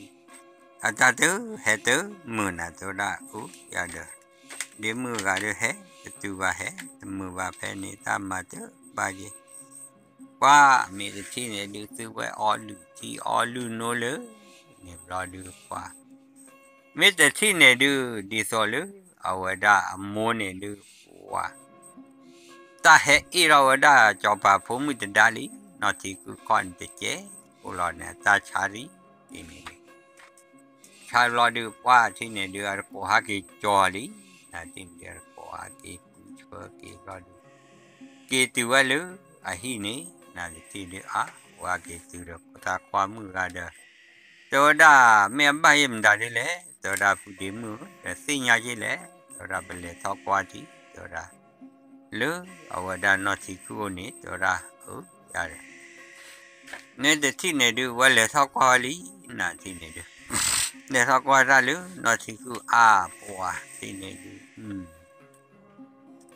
အတၢ်တဟဲတမုာ်နၤ တဲဝဲဒၣ် အိၣ်ယၤဒီး ဒ့မုၣ်ဂၤဒုးဟဲတတုၤဘၣ်ဟဲတမုာ်ဘၣ်ဖဲန့ၣ် တၢ်မၤတဘၣ်က့ၤ ပှၢ်မ့ၢ်တထံၣ်န့ၣ်ဒုး သုဝဲအီလုၢ်ထံအီလုၢ်နိလၢ န့ၣ်ဘျီဒုးပှၢ် မ့ၢ်တထံၣ်န့ၣ်ဒုး ဒ်သိးလၢ အဝဲဒၣ်အမိၢ်န့ၣ်ဒုး ပှၤ တၢ်ဟဲအ့ၣ်ထီၣ်ဝဲဒၣ်စီၤပၤဖိမုၣ်တဒါလံ, နီၢ်ထံကုၢ်ခီၣ်န့ၣ်တကဲး, အိၣ်လီၤန့ၣ် အတၢ်ဆါဒံး, ဒ်န့ၣ်ဒုး ဆါဘျီဒုး ပှၢ်ထံၣ်န့ၣ်ဒုး အတကိးဟးက့ၤကၠီလံ, နၤထံၣ်န့ၣ်ဒုး အတကိးဟးက့ၤကူဆှၢက့ၤဘျီဒုး က့ၤတုၤဝဲလၢအဟံၣ်န့ၣ်, နၤတထံၣ်ဒုး အါ ဝဲက့ၤတုၤဒီး ဖိသၣ်ခွါမုၣ်ဂၤဒီး တဲဝဲဒၣ် မ့ၢ်အဘၣ်ယဲၢ်မတၤဒ်လဲၣ်, တဲဝဲဒၣ် ဖုဒ့မုၣ်ဧၢ, ဒီးသ့ၣ်ညါယဲၢ်လဲၣ်, တဲဝဲဒၣ် ပလဲၤထီၣ်ကွၢ်ထံ, တဲဝဲဒၣ် လၢအဝဲဒၣ်နီၢ်ထံကုၢ်အိၣ်န့ၣ်, တဲဝဲဒၣ် အၢ ယၤဒီး မ့ၢ်တထံၣ်န့ၣ်ဒုး ဝဲလဲၤထီၣ်ကွၢ်ဝဲလံ, နၤထံၣ်န့ၣ်ဒုး လဲၤထီၣ်ကွၢ်တၢ်လၢနီၢ်ထံကုၢ်အါပှၤထံၣ်န့ၣ်ဒုး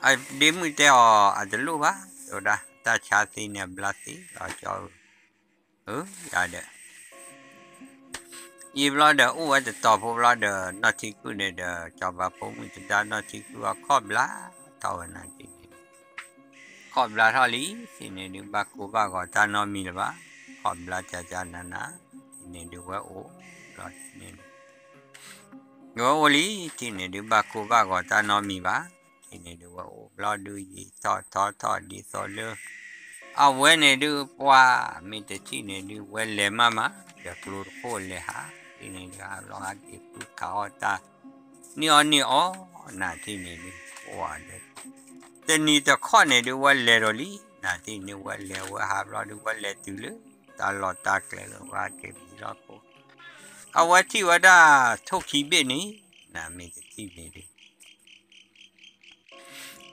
အဒ့မုၣ်တဲအီၤ အတလိၣ်ဘၣ်, တဲဝဲဒၣ် တၢ်ဆါသ့န့ၣ် အဘျါသ့လီၤ ကၠီဧၢ, အၢ ယၤဒီး ယံာ်ဘျီဒီးအိၣ်ဝဲတတီၤဖိဘျီဒီး နီၢ်ထံကုၢ်န့ၣ်ဒီး စီၤပၤဖိမုၣ်တဒါနီၢ်ထံကုၢ်အီၤခီၣ်ဘျါထီၣ်ဝဲနၤထံၣ်န့ၣ်ဒုး ခီၣ်ဘျါထီၣ်လံ, ထံၣ်န့ၣ်ဒုးဘၣ်ကိၢ်ဘၣ်ဂီၤတၢ်နီတမံၤလၢၤဘၣ်, ခီၣ်ဘျါကၠါကၠါနးနး, ထံၣ်န့ၣ်ဒုးဝဲအိၣ်လီၤထံၣ်န့ၣ်ဒုး ဝဲအိၣ်လံ, ထံၣ်န့ၣ်ဒုးဘၣ်ကိၢ်ဘၣ်ဂီၤတၢ်နီတမံၤဘၣ်, ထံၣ်န့ၣ်ဒုးဝဲအိၣ်ဘျီဒုးယံာ်ထီၣ်ထီထီၣ်ဒ်သိးလၢ အဝဲန့ၣ်ဒုးပှၢ် မ့ၢ်တထံၣ်န့ၣ်ဒုး ဝဲလဲၤမးမး ဒီးကျိတခိၣ်လဲၤဟး, ထံၣ်န့ၣ်ဒုးဟးလီၤဟးက့ၤဖုခးအီၣ်တၢ် န့ၢ်အီၣ်န့ၢ်အီ နၤထံၣ်န့ၣ်ဒုး ပှၢ်ဒီး တနံၤတခီန့ၣ်ဒုး ဝဲလဲၤဒီးလံ, နၤထံၣ်န့ၣ်ဝဲလဲၤဝဲဟးဘျီဒုး ဝဲလဲၤတုၤလၢ တၢ်လီၢ်တၢ်ကျဲလၢဝဲဟဲက့ၤဘံလီၤခိၣ်, အဝဲထံၣ်ဝဲဒၣ် ထိၣ်ခံဘ့ၣ်န့ၣ်, နၤမ့ၢ်တထံၣ်န့ၣ်ဒုး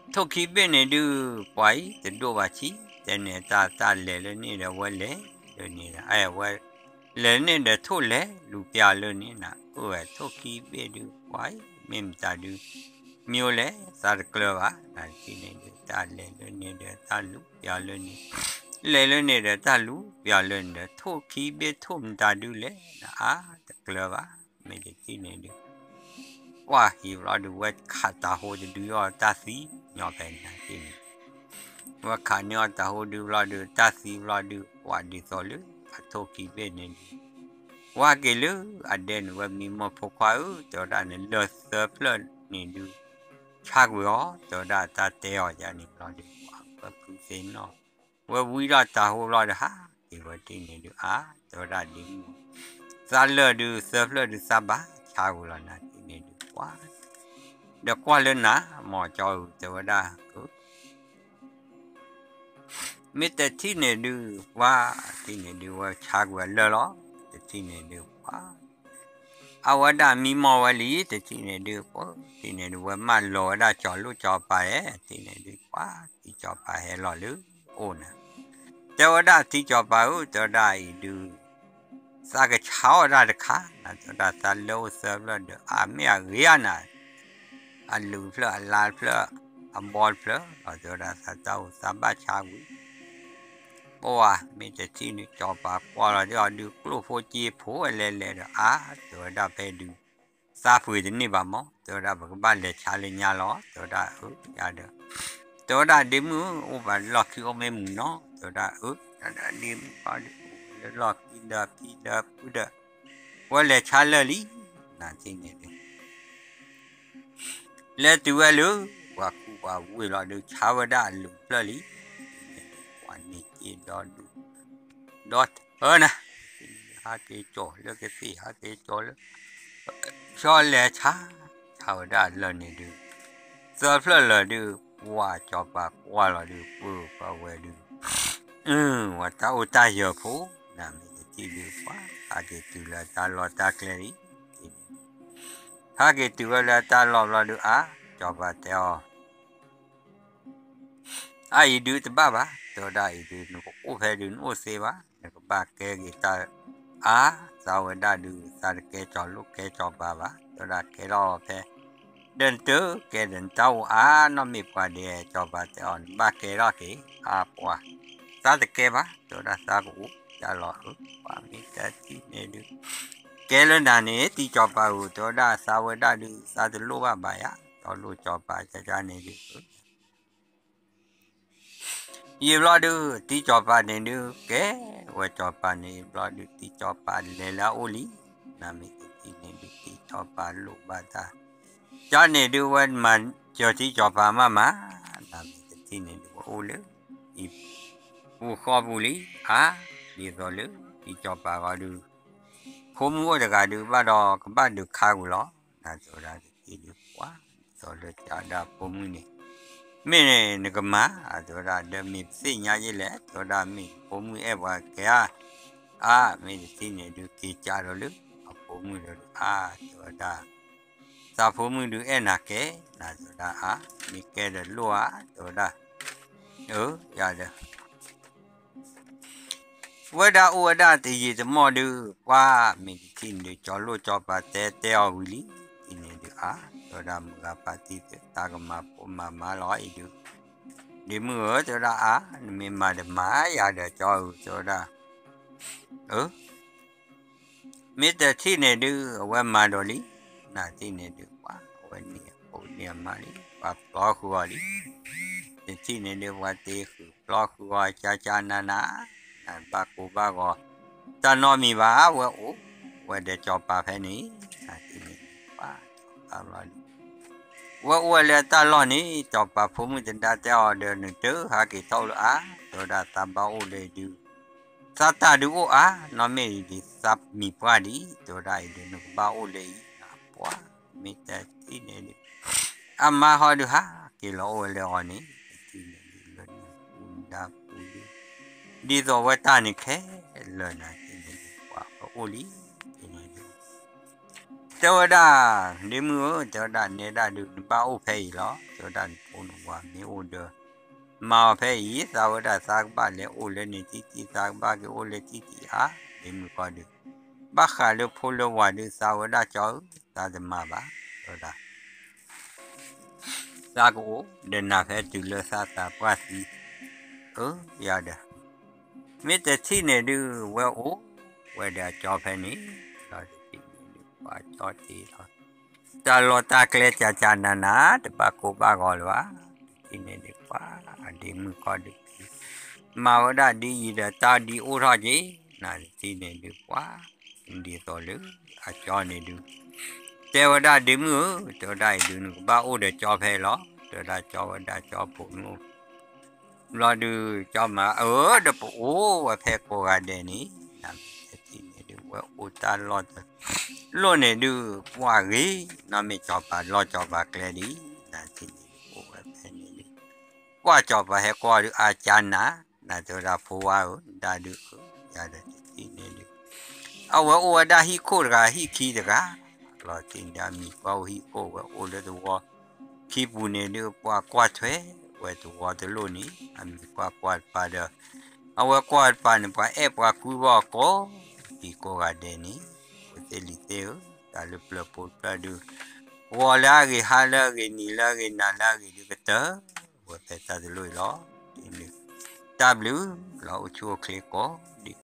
ထိၣ်ခံဘ့ၣ်န့ၣ်ဒုး ပှၤအံၤတဒိၣ်ဘၣ်ဆံး, တဲန့ၣ်တၢ်တၢ်လဲၤလၢန့ၣ်ဒီး ဝဲလဲၤလၢန့ၣ်ဒီး အဝဲ လဲၤလၢန့ၣ်ဒီး ထိၣ်လဲၤလူၤပျၢ်လၢန့ၣ်နၤ, အိၣ်ဝဲ ထိၣ်ခံဘ့ၣ်ဒုး ပှၤအံၤ မ့ၢ်မတၤဒုး မ့ၢ်အိၣ်လဲၣ် သးတကျၢၤဘၣ်, နၤထံၣ်န့ၣ်ဒုး တၢ်လဲၤလၢန့ၣ်ဒီး တၢ်လူၤပျၢ်လၢန့ၣ်, လဲၤလၢန့ၣ်ဒီး တၢ်လူၤပျၢ်လၢန့ၣ်ဒီး ထိၣ်ခံဘ့ၣ်ထိၣ်မတၤဒုးလဲၣ် နအါတကျၢၤဘၣ်, မ့ၢ်တထံၣ်န့ၣ်ဒုး ပှၢ်ဟံးဘျီဒုး ဝဲခးတၤဟိတဒုအီၤတၢ်သံညီဖဲနၤထံၣ်န့ၣ်, ဝဲခးန့ၢ်အီၤတၤဟိဒုးဘျီဒုး တၢ်သံဘျီဒုး ပှၢ်ဒ်သိးလၢ အထိၣ်ခံဘ့ၣ်န့ၣ်ဒုး ဝဲက့ၤလၢအဒဲန့ၣ် ဝဲမံမီၢ်ဖိခွါဧၢ တဲဝဲဒၣ်န့ၣ် လၢၢ်သၢဖျၢၣ်န့ၣ်ဒုး ဆါကွံာ်အီၤ တဲဝဲဒၣ်တၢ်တဲအီၤယၤန့ၣ်ဘျီဒုး ပှၢ်ဝဲဖုသ့ၣ်နီၣ် ဝဲဝံထီၣ်တၤဟိဘျီဒီး ဟးက့ၤဝဲထံၣ်န့ၣ်ဒုး အါ တဲဝဲဒၣ်ဒ့မုၣ် သးလၢၢ်ဒုးသၢဖျၢၣ်ဒုးသးဘၣ်ဆါကွံာ်လီၤနၤထံၣ်န့ၣ်ဒုး ပှၢ် ဒီးကွၢ်လၢနၤ မ့ၢ်ကၠီဧၢ တဲဝဲဒၣ် မ့ၢ်တထံၣ်န့ၣ်ဒုး ပှၢ် ထံၣ်န့ၣ်ဒုး ဝဲဆါကွံာ်အလၢၢ်လီၤ တထံၣ်န့ၣ်ဒုး ပှၢ် အဝဲဒၣ်မံမီၢ်ဝဲလံ တထံၣ်န့ၣ်ဒုး ပှၢ် ထံၣ်န့ၣ်ဒုး ဝဲမၢလီၤဝဲဒၣ်ကၠီၤလိၣ်ကၠီၤပၤဧၢ ထံၣ်န့ၣ်ဒုး ပှၢ် ထံကၠီၤပၤဟဲလီၤလၢအိၣ်နၤ တဲဝဲဒၣ်ထံကၠီၤပၤဧၢ တဲဝဲဒၣ်အံၤဒုး သးကဆါအီၣ်တၢ်တခါ နၤတဲဝဲဒၣ်သးလၢအိၣ်သၢဖျၢၣ်ဒီး အါမ့ၢ်အဂ့ၤဧါနၤ အလူၤတဖျၢၣ် အလါတဖျၢၣ် အဘီတဖျၢၣ် လီၤတဲဝဲဒၣ်သးတၢ်အိၣ်သးဘၣ်ဆါဝံၤ ပှၢ် မ့ၢ်တထံၣ်န့ၣ် ကၠီၤပၤကွၢ်လီၤဒုးအီၤဒုး ကျိၣ်ဖိစ့ဖိဝဲလဲၤလဲၤဒီး အါ တဲဝဲဒၣ်ဖဲဒုး သးပှ့ၤတန့ၢ်ဘၣ်မး တဲဝဲဒၣ်ပကဘၣ်လဲၤဆါလၢညါလီၤ တဲဝဲဒၣ်အၢ ယၤဒီး တဲဝဲဒၣ်ဒ့မုၣ် အိၣ်ပှၤလီၢ်ခံအိၣ်မ့ၢ်မုာ်နီၤ တဲဝဲဒၣ်အၢ ဒ်မုၣ်ဘီဒုး လၢလီၢ်ခံဒီးဖံဒီးဖုဒီး ဝဲလဲၤဆါလၢာ်လံ နၤထံၣ်န့ၣ်ဒုး လဲၤတုၤဝဲလၢ ပှၤကူပှၤဝ့ၢ်လီၤဒုး ဆါဝဲဒၣ်အလူၤဖျၢၣ်လံ ပှၤန့ၢ်က့ၤဒီဒူၣ် ဒီထၢနၤ ဟးက့ၤကၠီၤလၢကသ့ၣ် ဟးက့ၤကၠီၤလၢ ဆီလဲၤဆါ ဆါဝဲဒၣ်အလၢၢ်န့ၣ်ဒုး သၢဖျၢၣ်လၢာ်ဒုး ပှၢ်ကၠီၤပၤကွၢ်လီၤဒုး ပှၢ်ပှၤဝဲဒုး ဝဲတၢ်အိၣ်တၢ်ယၢၤဖိ နမ့ၢ်တထံၣ်ဒုး ပှၢ်ဟးက့ၤတုၤလၢတၢ်လီၢ်တၢ်ကျဲလံ ဟးက့ၤတုၤဝဲလၢတၢ်လီၢ်ဘျီဒုး အါ ကၠီၤပၤတဲအီၤ အအံၤဒုးတဘၣ်ဘၣ် တဲဝဲဒၣ်အံၤဒုး နကအိၣ်ဖဲဒုးနအိၣ်သ့ဘၣ် နကဘၣ်ကဲက့ၤတၢ် အါ သးဝဲဒၣ်ဒုး သးတကဲကၠီၤလိၣ်ကဲကၠီၤပၤဘၣ် တဲဝဲဒၣ်ကဲထီၣ်ဖဲ ဒီးနတကဲဒီးနတၢ်အိၣ်အါနီတမံၤပှၤဒဲး ကၠီၤပၤတဲအီၤ နဘၣ်ကဲထီၣ်က့ၤ အါပှၤ သးတကဲဘၣ် တဲဝဲဒၣ်သးကအိၣ်တၢ်လီၤဧၢ ပှၤမ့ၢ်တထံၣ်န့ၣ်ဒုး ကဲလၢနၤန့ၣ် တံကၠီၤပၤဧၢ တဲဝဲဒၣ်သးဝဲဒၣ်ဒုး သးတလိၣ်ဘၣ်ဘၣ်ယၤ ကၠီၤလိၣ်ကၠီၤပၤကၠၢကၠၢန့ၣ်ဒုး ယံာ်ဘျီဒုး တံကၠီၤပၤန့ၣ်ဒုး ကဲဝဲကၠီၤပၤန့ၣ်ဘျီဒုး တံကၠီၤပၤလဲၤလၢအအိၣ်လံ နမ့ၢ် နၤတထံၣ်န့ၣ်ဒုး က့ၤစီၤပၤလိၣ်ဘၣ်တၢ် ကန့ၣ်ဒုး ဝဲမၤစၢၤထံစီၤပၤမးမး, နၤမ့ၢ်တထံၣ်န့ၣ်ဒုး ဝဲအိၣ်လၢ အံၤပူၤဃီပူၤလံ, အါ, ဒ်သိးလၢ ထံစီၤပၤဂီၤဒုး ဖိမုၣ်အိၣ်တဂၤဒုး ဘၣ်ဒီးကဘၣ်ဒုးခါကွံာ်လီၤ, နၤတဲဝဲဒၣ်တထံၣ်ဒုး ပှၤ ဒ်သိးလၢကဒီးဖိမုၣ်န့ၣ် မ့ၢ်နကမၤ တဲဝဲဒၣ် ဒီးမ့ၢ်ပသ့ၣ်ညါယဲလဲၣ် တဲဝဲဒၣ် မ့ၢ်ဖိမုၣ်အဲၣ်ပှၤကဲဧါ, အါ, မ့ၢ်တထံၣ်န့ၣ်ဒုး က့ၤကးဒီးလၢ အဖိမုၣ်ဒီးဒုး အါ, တဲဝဲဒၣ် သးဖိမုၣ်ဒုးအဲၣ်နၤကဲ, နၤတဲဝဲဒၣ် အါ, မ့ၢ်ကဲဒီးလိၣ်ဧါ, တဲဝဲဒၣ်, အၢ, ယၤဒီး ဝဲဒၣ်အိၣ်ဝဲဒၣ်တယံာ်တမီၢ်ဒုး ပှၤမ့ၢ်တထံၣ်န့ၣ်ဒုး ကၠီၤလိၣ်ကၠီၤပၤတဲတဲအီၤဝံၤလံ, တထံၣ်န့ၣ်ဒုး အါ, တဲဝဲဒၣ် မုၢ်ဂၤပၢ်သံသ့ၣ် တၢ်ကမၤဖိမၤမါလီၤအံၤဒုး, ဒ့မုၣ်ဧၢ, တဲဝဲဒၣ် အါ, နမ့ၢ်မၤဒီးမၤယၤဒီးကၠီဧၢ, တဲဝဲဒၣ်, အၢ မ့ၢ်တထံၣ်န့ၣ်ဒုး အဝဲမၤဒီးလံ, နၤတထံၣ်န့ၣ်ဒုး ပှၤအဝဲန့ၢ်အဖိန့ၢ်အမါလံ, ပှၤပျီဃုာ်အီၤလံ, တထံၣ်န့ၣ်ဒုး ပှၤတ့ဃုာ်ပျီဃုာ်အီၤကၠါကၠါနးနး, နဘၣ်ကိၢ်ဘၣ်ဂီၤ တၢ်နီတမံၤဘၣ်, ဝဲအိၣ်ဝဲဒီးကၠီၤပၤဖဲန့ၣ်, နၤတထံၣ်န့ၣ်ဒုး ပှၤကၠီၤပၤဘျီဒုး ဝဲအိၣ်ဝဲလၢတၢ်လီၢ်န့ၣ် ကၠီၤပၤဖိမုၣ်တဒါတဲအီၤဒီး နတဟးက့ၤထီၣ်လၢအါ, တဲဝဲဒၣ် သးဘၣ်အိၣ်လၢအံၤဒုး သးတၢ်ဒုးအိၣ်အါ, နီၢ်မ့ၢ်ဒ်သးမံၤပှၢ်ဒံး, တဲဝဲဒၣ်အံၤဒုး နကဘၣ်အိၣ်လၢအံၤ, ပှၤမ့ၢ်တထံၣ်န့ၣ်ဒုး အမါဟီဒုးဟးက့ၤလီၤအိၣ်ဝဲလၢအီၤန့ၣ်, တထံၣ်န့ၣ်ဒုး လၢနပူၤဒါပူၤဒုး ဒ်သိးဝဲတၢ်န့ၣ်ခဲလၢာ် နၤတထံၣ်န့ၣ်ဒုး ပှၤကအိၣ်လံ, တထံၣ်န့ၣ်ဒုး တဲဝဲဒၣ်, ဒ့မုၣ်ဧၢ, တဲဝဲဒၣ် နဲဒၣ်ဒုး နဘၣ်အိၣ်ဖဲအံၤလီၤ, တဲဝဲဒၣ် နဖိနဝၤမ့ၢ်အိၣ်ဒီး မၤအီၤဖဲအံၤ, သးဝဲဒၣ်သးကဘၣ်လဲၤအိၣ်လၢန့ၣ်ထံထံ, သးကဘၣ်က့ၤအိၣ်လၢထံထံဧါ, ဒ့မုၣ်ဃီဒုး ဘၣ်ဃးလၢဖိလၢဝၤဒုး သးဝဲဒၣ်ကၠီဧၢ, သးတမၤဘၣ်, တဲဝဲဒၣ် သးကအိၣ်ဒီးနၤဖဲတုၤလၢသးသးပှၢ်သံ, အၢ, ယၤဒီး မ့ၢ်တထံၣ်န့ၣ်ဒုး ဝဲအိၣ်ဝဲဒီးအကၠီဖဲန့ၣ်, ဒီးတထံၣ်န့ၣ်ဒုး ပှၤကၠီတ့လီၤ တၢ်လီၢ်တၢ်ကျဲကၠါကၠါနးနး, တဘၣ်ကိၢ်ဘၣ်ဂီၤလၢၤဘၣ်, တထံၣ်န့ၣ်ဒုး ပှၤအဒ့မုၣ်ဃီဒုး မၤဝဲဒၣ်ဒ်အံၤဒီးတၢ်ဒ်အိၣ်ထီၣ်က့ၤ, နၤတထံၣ်န့ၣ်ဒုး ပှၤ ဒ်သိးလၢအကၠီန့ၣ်ဒုး တဲဝဲဒၣ် ဒ့မုၣ်ဧၢ, တဲဝဲဒၣ်အံၤဒုး နကဘၣ်အိၣ်ဒီးကၠီဖဲအံၤလီၤ, တဲဝဲဒၣ်ကၠီဝဲဒၣ်ကၠီဖိမုၣ်အိၣ် ဘျီဒုး ကၠီမၤအၢ ဒီးပအိၣ်ဝဲဖဲကိးဂၤဒဲးန့ၣ်, နၤမ့ၢ်တထံၣ်န့ၣ်ဒုး ဝဲအိၣ်တၢ်လီၢ်တလီၢ်န့ၣ်ဒုး ပှၤဂ့ၤ, နီၢ်မ့ၢ်ကၠီၤပၤလီၢ်ကၠီၤပၤကျဲဒံး, နၤတထံၣ်န့ၣ်ဒုး အိၣ်ဝဲဖဲန့ၣ်ဒုး ပှၤကၠီၤပၤဟဲကွၢ်ဒုး အါကၠါနး, နၤတဲဝဲဒၣ် ဖိဝါဧၢ, နဒါဒုးအၢ, ယၤဒီးတထံၣ်န့ၣ်ဒုး အဝဲအိၣ်ဝဲဒၣ်ဟံၣ်ခိၣ်တဂၤ ဟံၣ်ခံတဂၤ, လီၤတထံၣ်န့ၣ်ဒုး အမံၤကွၢ်အိၣ်ဟံၣ်ခိၣ် ဝဲအိၣ်လၢသဝီ ခံပူၤန့ၣ်ဒုး ပှၤကွၢ်ထွဲဝဲသဝီတလိၣ်န့ၣ် အမံၤကွၢ်ကွၢ်တပၤဒီး အဝဲကွၢ်တပၤန့ၣ် ပှၤအဲၣ်ပှၤကွံဘၣ်အီၤကိးဒံကိးဂၤဒဲးန့ၣ်, ဖိသ့ၣ်လံၤသ့ၣ်ဧၢ, တၢ်လၢပျၢၤဖိတဖျၢၣ်ဒုး ဂီၤလၢအဂ့ၤ ဟါလၢအဂ့ၤ နံၤလၢအဂ့ၤနၤလၢအဂ့ၤဒုး ကတၢၢ်ဝဲဖဲတၢ်တလိၣ်အံၤလီၤ. တၢ်ဘျုးလီၤ အိၣ်ဆူၣ်အိၣ်ချ့ကိးဒံး